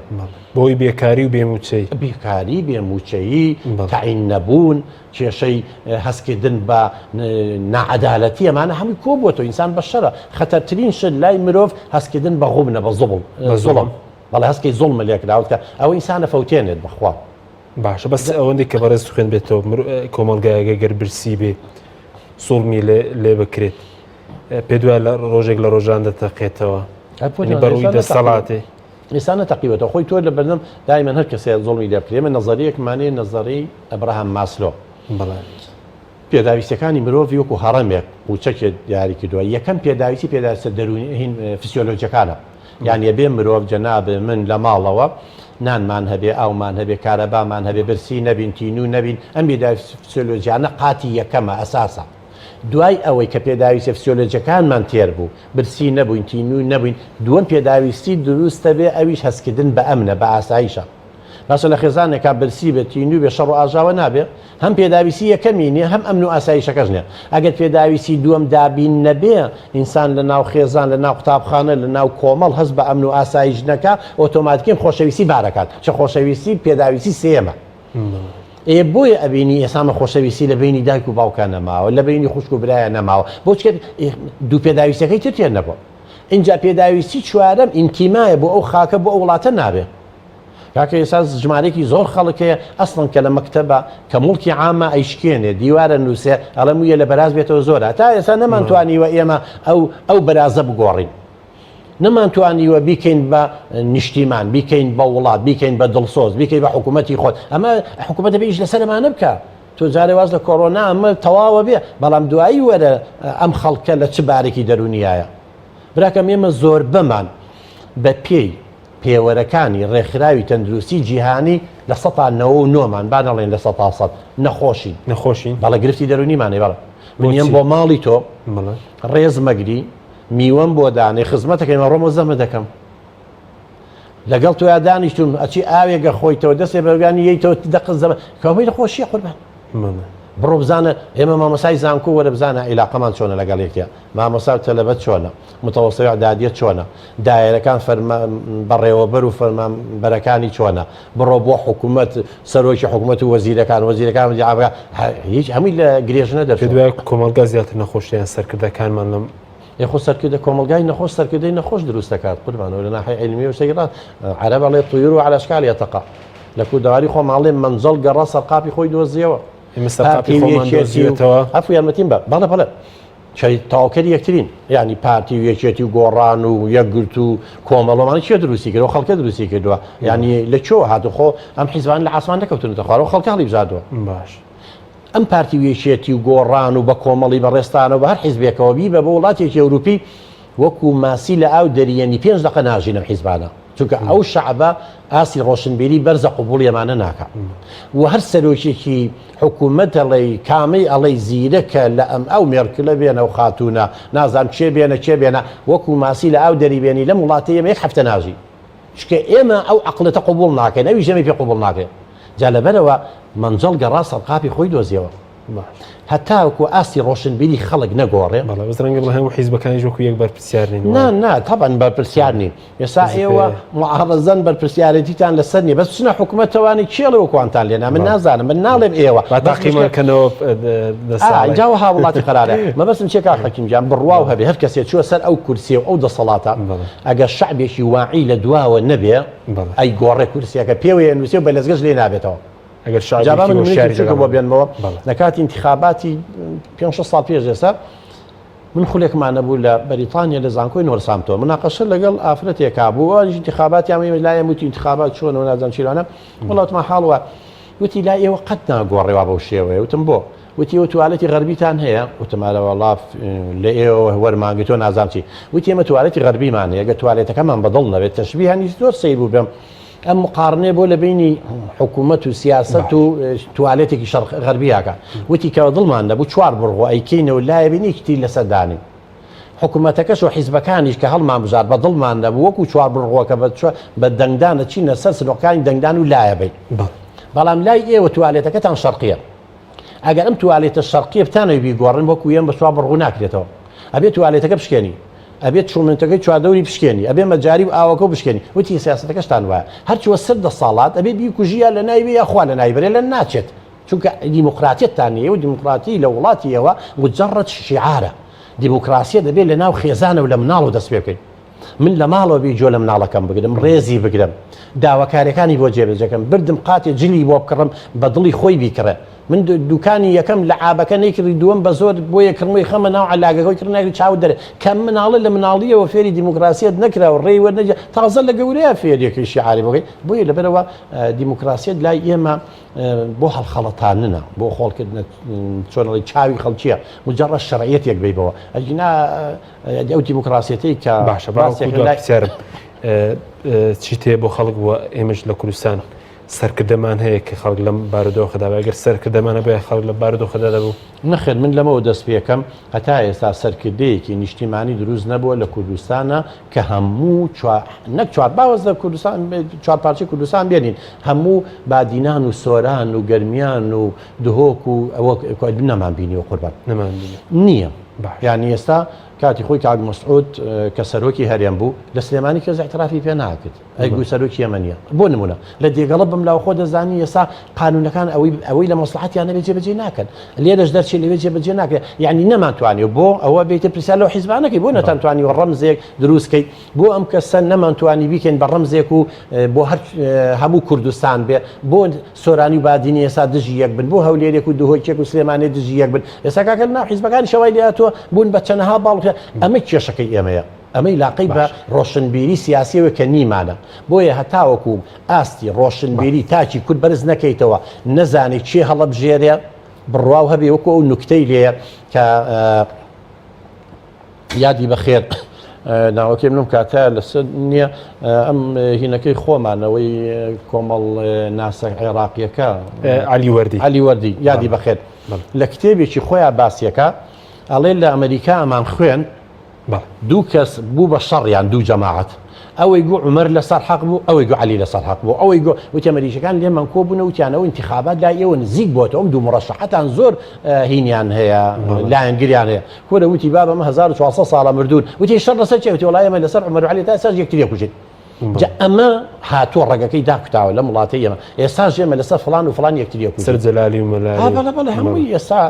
بەهۆی بێکاری و بێمووچەیی. بێکاری، بێمووچەیی، تەعین نەبوون، کێشەی هەستکردن بە ناعەدالەتی ئەمانە هەمووی کۆبووەتەوە ئینسان بەشەرە خەتەرترین شت لای مرۆڤ هەستکردن بە غوبنە بە زوڵم زوڵم بەڵێ هەستکەی زوڵمە لێکراوت کە ئەوە ئینسانە فەوتێنێت بەخوا. باشە بەس ئەوەندەی کە بەڕێز خوێندبێتەوە کۆمەڵگایەک گەر برسی بێ زوڵمی لێ بکرێت پێ دوای لە ڕۆژێک لە ڕۆژان دەتەقێتەوە بەڕووی دەسەڵاتێ ئێستا نەتەقیوەتەوە خۆی تۆ لە بەردەم دایمەن هەر کەسێ زوڵمی لێ بکرێ ئێمە نەزەریەکمان هەیە نەزەری ئەبراهام ماسلۆ بەڵێ پێداویستیەکانی مرۆڤی وەکو هەڕەمێک قوچەکێ دیاری کردووە یەکەم پێداویستی پێداویستە دەروونی هین فسیۆلۆجیەکانە یان یەبێ مرۆڤ جەناب من لە ماڵەوە نانمان هەبێ ئاومان هەبێ کارەبامان هەبێ برسی نەبین تینوو نەبین ئەم پێداویستە فسیۆلۆجیانە قاتی یەکەمە ئەساسە دوای ئەوەی کە پێداویستیە فسیۆلۆجیەکانمان تێر بوو، برسی نەبووین، تینوو نەبووین، دووەم پێداویستی دروستەبێ ئەویش هەستکردن بە ئەمنە، بە ئاسایشە. باشە لە خێزانێکا برسی بێ، تینوو بێ، شەڕ و ئاژاوە نابێ؟ هەم پێداویستی یەکەمی نیە، هەم ئەمن و ئاسایشەکەش نیە. ئەگەر پێداویستی دووەم دابین نەبێ، ئینسان لە ناو خێزان، لە ناو قوتابخانە، لە ناو کۆمەڵ هەست بە ئەمن و ئاسایش نەکا، ئۆتۆماتیکەن خۆشەویستی بارەکات. چ خۆشەویستی پێداویستی سێیەمە. ئێ بۆیە ئەبینی ئێستا مە خۆشەویستی لە بەینی دایک و باوکا نەماوە لە بەینی خوشک و برایە نەماوە بۆ چکە دوو پێداویستەکەی تر تێر نەبووە ئینجا پێداویستی چوارەم ئینتیمایە بۆ ئەو خاکە بۆ ئەو وڵاتە نابێ کاکە ئێستا ژمارەیەکی زۆر خەڵک هەیە ئەسڵەن کە لە مەکتەبە کە موڵکی عامە ئەیشکێنێ دیوارە نووسێ ئەڵێ مویە لە بەراز بێتەوە زۆرە تا ئێستا نەمانتوانیوە ئێمە ئەو ئەو بەرازە بگۆڕین نەمانتوانیوە بیکەین بە نیشتیمان، بیکەین بە وڵات، بیکەین بە دڵسۆز، بیکەین بە حکوومەتی خۆت. ئەمە حکوومەت دەبێ ئیش لەسەر ئەمانە بکا. تۆ جارێ واز لە کۆرۆنا ئەمە تەواوە بێ، بەڵام دوایی وەرە ئەم خەڵکە لە چ بارێکی دەروونیایە. براکەم ئێمە زۆربەمان بە پێی پێوەرەکانی ڕێکخراوی تەندروستی جیهانی 99% مان با نەڵێن 100% نەخۆشین. نەخۆشین؟ بەڵێ گرفتی دەروونیمان هەیە بەڵێ. من یەم بۆ ماڵی تۆ ڕێز مەگری میوەم بۆ دانێ خزمەتەکەی مەڕۆمەوە زەمە دەکەم لەگەڵ تۆیا دانیشتوم ئەچی ئاوێگە خۆیتەوە دەستێ بەگانی یەیتەوە دەقت زەمە کەمەی لە خۆشیە قوربان. بڕۆ بزانە ئێمە مامۆسای زانکۆ وەرە بزانە عیلاقەمان چۆنە لەگەڵ یەکتیا مامۆسا و تەلەبە چۆنە متەوەسەی ئیعدادیە چۆنە دایەرەکان فەرمان بەڕێوەبەر و فەرمانبەرەکانی چۆنە بڕۆ بۆ حکوومەت سەرۆکی حکوومەت و وەزیرەکان وەزیرەکان وەزیرەکان هیچ هەمووی لە گرێژنە دەرچوو. پێت وایە کۆمەڵگا زیاتر نەخۆشە یان سەرکردەکانمان لەم ئێ خۆ سەرکردە کۆمەڵگای نەخۆش سەرکردەی نەخۆش دروست دەکات قوربان ئەوە لە ناحیەی عیلمیەوە شتێکی ڕاست عەرەب ئەڵێ طیور على اشکالها تقع لە کوردەواری خۆمان ئەڵێ مەنجەڵ گەڕا سەرقاپی خۆی دۆزیەوە ئێمە سەرقاپی خۆمان دۆزیوەتەوە عەفو یارمەتیم بە بەڵێ بەڵێ تەواوکەری یەکترین یعنی پارتی و یەکێتی و گۆڕان و یەکگرت و کۆمەڵۆمانی چێ دروستی کردەوە خەڵکە دروستی کردووە یعنی لە چۆ هاتو خۆ ئەم حیزبان لە ئاسمان نەکەوتونەتە خوارەوە خەڵکە هەڵی بژاردووە باش ئەم پارتی و یەکێتی و گۆڕان و بە کۆمەڵی بەڕێزتانەوە بە هەر حیزبێکەوە بیبە بۆ وڵاتێکی ئەوروپی وەکو ماسی لە ئاو دەریەنی پێنج دەقە ناژین ئەم حیزبانە چونکە ئەو شەعبە ئاستی ڕۆشنبیری بەرزە قبوڵی ئەمانە ناکا و هەر سەرۆکێکی حکوومەت ئەڵێی کامەی ئەڵێی زیرەکە لە ئەم ئەو مێرکلە بێنە و خاتوونە نازانم کێ بێنە کێ بێنە وەکو ماسی لە ئاو دەری بێنی لەم وڵاتەی ئێمە یەک هەفتە ناژی چونکە ئێمە ئەو عەقڵێتە قبوڵ ناکەین ئەویش ئێمەی پێ قبوڵ ناکرێ جا لەبەرئەوە مەنجەڵ گەڕا سەرقاپی خۆی دۆزیەوە هەتاوەکو ئاستی ڕۆشنبیری خەڵک نەگۆڕێ. بەڵێ بەس ڕەنگە بڵێ هەموو حیزبەکانیش وەکو یەک بەرپرسیار نین. نا نا تەبعەن بەرپرسیار نین. ئێستا ئێوە معارەزەن بەرپرسیارێتیتان لەسەر نییە بەس بچنە حکومەتەوانی کێڵێ وەکوانتان لێنا من نازانم من ناڵێم ئێوە با تاقیمان کەنەوە جا وەها وڵاتی قەرارە مەبەستم چیە کاک حەکیم گیان بڕواو هەبێ هەر کەسێ چووە سەر ئەو کورسیە و ئەو دەسەڵاتە ئەگەر شەعبێکی واعی لە دواوە نەبێ ئەی گۆڕێ کورسیەکە پێوەیە نووسێ و بە لەزگەش لێ نابێتەوە. ئەگەر جا با من نمونەیەکی بچووکم بۆ بێنمەوە لە کاتی ئینتخاباتی پێ شەش ساڵ پێش ئێستا من خولێکمان نەبوو لە بەریتانیا لە زانکۆی نۆرسامتۆن مناقەشە لەگەڵ ئافرەتێکا بوو ئەوانیش ئینتخاباتیان وی لای ئێمە وتی ئینتخابات چۆنە و نازانم چی لەوانە وەڵا وتمان حاڵ وایە وتی لای ئێوە قەت ناگۆڕێ وا بەو شێوەیە وتم بۆ وتی ئێوە توالێتی غەربیتان هەیە وتم ئەرە وەڵا لە ئێوە وەرمانگرتووە نازانم چی وتی ئێمە توالێتی غەربیمان هەیە گەر توالێتەکەمان بەدڵ نەبێت تەشبیهانی زۆر سەیر بوو بێم ئەم مقارنەیە بۆ لە بینی حکوومەت و سیاسەت و توالێتێکی شەرق غەربیاکە وتی کە دڵمان نەبوو چوار بڕغۆ ئەیکەینەوە لایە بین یەکی تری لەسەر دانین حکوومەتەکەش و حیزبەکانیش کە هەڵمان بژارد بە دڵمان نەبوو وەکو چوار بڕغۆکە بە بە دەنگدان ئەچینە سەر سنوقەکانی دەنگدان و لایە بین بەڵام لای ئێوە توالێتەکەتان شەرقیە ئەگەر ئەم توالێتە شەرقیە بتانەوێ بیگۆڕن وەکو ئێمە بە چوار بڕغو ناکرێتەوە ئەبێ توالێتەکە بشکێنی ئەبێ چومنتەکەی چواردەوری بشکێنی ئەبێ مەجاری و ئاوەکەو بشکێنی وتی سیاسەتەکەشتان وایە هەرچوە سەر دەسەڵات ئەبێ بیکوژی یا لەناوی بێ یا خوا لەناوی بەرێ لە ناچێت چونکە دیموکراتیەتتان نیە و دیموکراتی لە وڵاتی ئێوە مجرد شیعارە دیموکراسیە دەبێت لە ناو خێزانە و لە مناڵەوە دەست پێ بکەین من لە ماڵەوە بی گوێ لە مناڵەکەم بگرم ڕێزی بگرم داواکاریەکانی بۆ جێبەجێکەم بردم قاتێ جلی بۆ بکڕم بە دڵی خۆی بیکڕێ من دوکانی یەکەم لە عابەکە نەیکڕی دووەم بە زۆر بۆ یەکڕمەوەی خەمە ناو عەلاگەکەی کڕ ناکری چاوت دەرێ کە مناڵە لە مناڵیەوە فێری دیموکراسیەت نەکرا و ڕێی وەرنەگیرا تازە لە گەورەیە فێریەکەی شیعاری بۆ بۆیە لەبەرەوە دیموکراسیەت لای ئێمە بۆ هەڵخەڵەتاننە بۆ خۆڵکردنە چۆنەڵی چاوی خەڵکیە مجرد شەرعیەتێک بیبەوە ئەگینا ئەو دیموکراسیەتەی کە باشە باوەکو دوا پرسیارم چی تێ بۆ خەڵک بووە ئێمەش لە کوردستان سەرکردەمان هەیە کە خەڵک لەم بارودۆخەدا بێ ئەگەر سەرکردەمان هەبوایە خەڵک لەم بارودۆخەدا دەبوو؟ نەخێر من لەمەوە دەست پێکەم هەتا ئێستا سەرکردەیەکی نیشتیمانی دروست نەبووە لە کوردستانا کە هەموو چوار نەک چوار با وەز لە کوردستان چوار پارچەی کوردستان بێنین هەموو بادینان و سۆران و گەرمیان و دهۆک و ئەوە نەمان بینیوە قوربان نەمان بینیوە نییە باش یانی ئێستا کاتی خۆی کاک مەسعود کە سەرۆکی هەرێم بوو لە سلێمانی کەس ئیعترافی پێ ناکرد ئەی گوو سەرۆکی ئێمە نییە بۆ نمونە لە دێگەڵە بم لاوخۆ دەزانی ئێستا قانونەکان ئەوەی ئەوەی لە مەسلحەتیان نەبێ جێبەجێ ناکەن لێرەش دەرچێ لەوێ جێبەجێ ناکرێت یعنی نەمانتوانی بۆ ئەوە بێتە پرسیار لەو حیزبانەکەی بۆ نەتانتوانی و ڕەمزێک دروستکەیت بۆ ئەم کەسە نەمانتوانی بیکەین بە ڕەمزێک و بۆ هەر هەموو کوردستان بێ بۆ سۆرانی و بادینی ئێستا دژی یەک بن بۆ هەولێرێک و دهۆکێک و سلێمانێ دژی یەک بن ئێستا کاکە ناو حیزبەکانی شەوای لێهاتووە بوون بە چەنەها باڵ ئەمە کێشەکەی ئێمەیە ئەمەی لاقەی بە ڕۆشنبیری سیاسیەوە کە نیمانە، بۆیە هەتاوەکو ئاستی ڕۆشنبیری تاکی کورد بەرز نەکەیتەوە، نەزانێ کێ هەڵەبژێرێ، بڕواو هەبێ وەکو ئەو نوکتەی لێیە کە یادی بەخێر ناوەکەی منم کاتە لەسەر نییە ئەم هینەکەی خۆمانەوەی کۆمەڵ ناسە عێراقیەکە علی وەردی علی وەردی یادی بەخێر لە کتێبێکی خۆیان باسیەکە ئەڵێ لە ئەمریکا ئەمان خوێن دوو کەس بوو بە شەڕیان دوو جەماعەت. ئەوەی گو عومەر لەسەر حەق بوو، ئەوەی گو عەلی لەسەر حەق بوو، ئەوەی گو، وتی ئەمەریکیەکان لێمان کۆ بوونەوە وتیان ئەو ئینتیخابات لای ئێوە نزیک بۆتەوە، ئەم دوو موڕەشەحەتان زۆر هینیان هەیە، لایەنگریان هەیە. کورە وتی بابە ئەمە 1400 ساڵە مردوون. وتی شەڕ لەسەر چیە؟ وتی وەڵا ئێمە لەسەر عومەر و عەلی تا ئێستاش یەکتری ئەکوژین. جا ئەمە هاتووە ڕەگەکەی داکوتاوە لەم وڵاتەی ئێمە. ئێستاش ئێمە لەسەر فڵان و فڵان یەکتری ئەکوژین. سەر جەلالی و مەلالی. ئا بەڵێ بەڵێ هەمووی ئێستا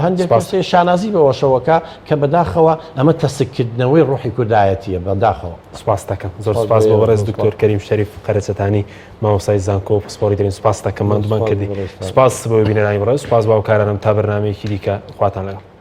هەندێک کەس هەیە شانازی بەوەشەوە کە کە بەداخەوە ئەمە تەسککردنەوەی ڕۆحی کوردایەتییە بەداخەوە. سپاست دەکەم زۆر سپاس بۆ بەڕێز دکتۆر کەریم شەریف قەرەچەتانی مامۆستای زانکۆ و پسپۆڕی دەرین سپاست دەکەم ماندوومان کردی سپاس بۆ بینەرانی بەڕێز سپاس بۆ هاوکارانم تا بەرنامەیەکی دیکە خواتان لەگەڵ.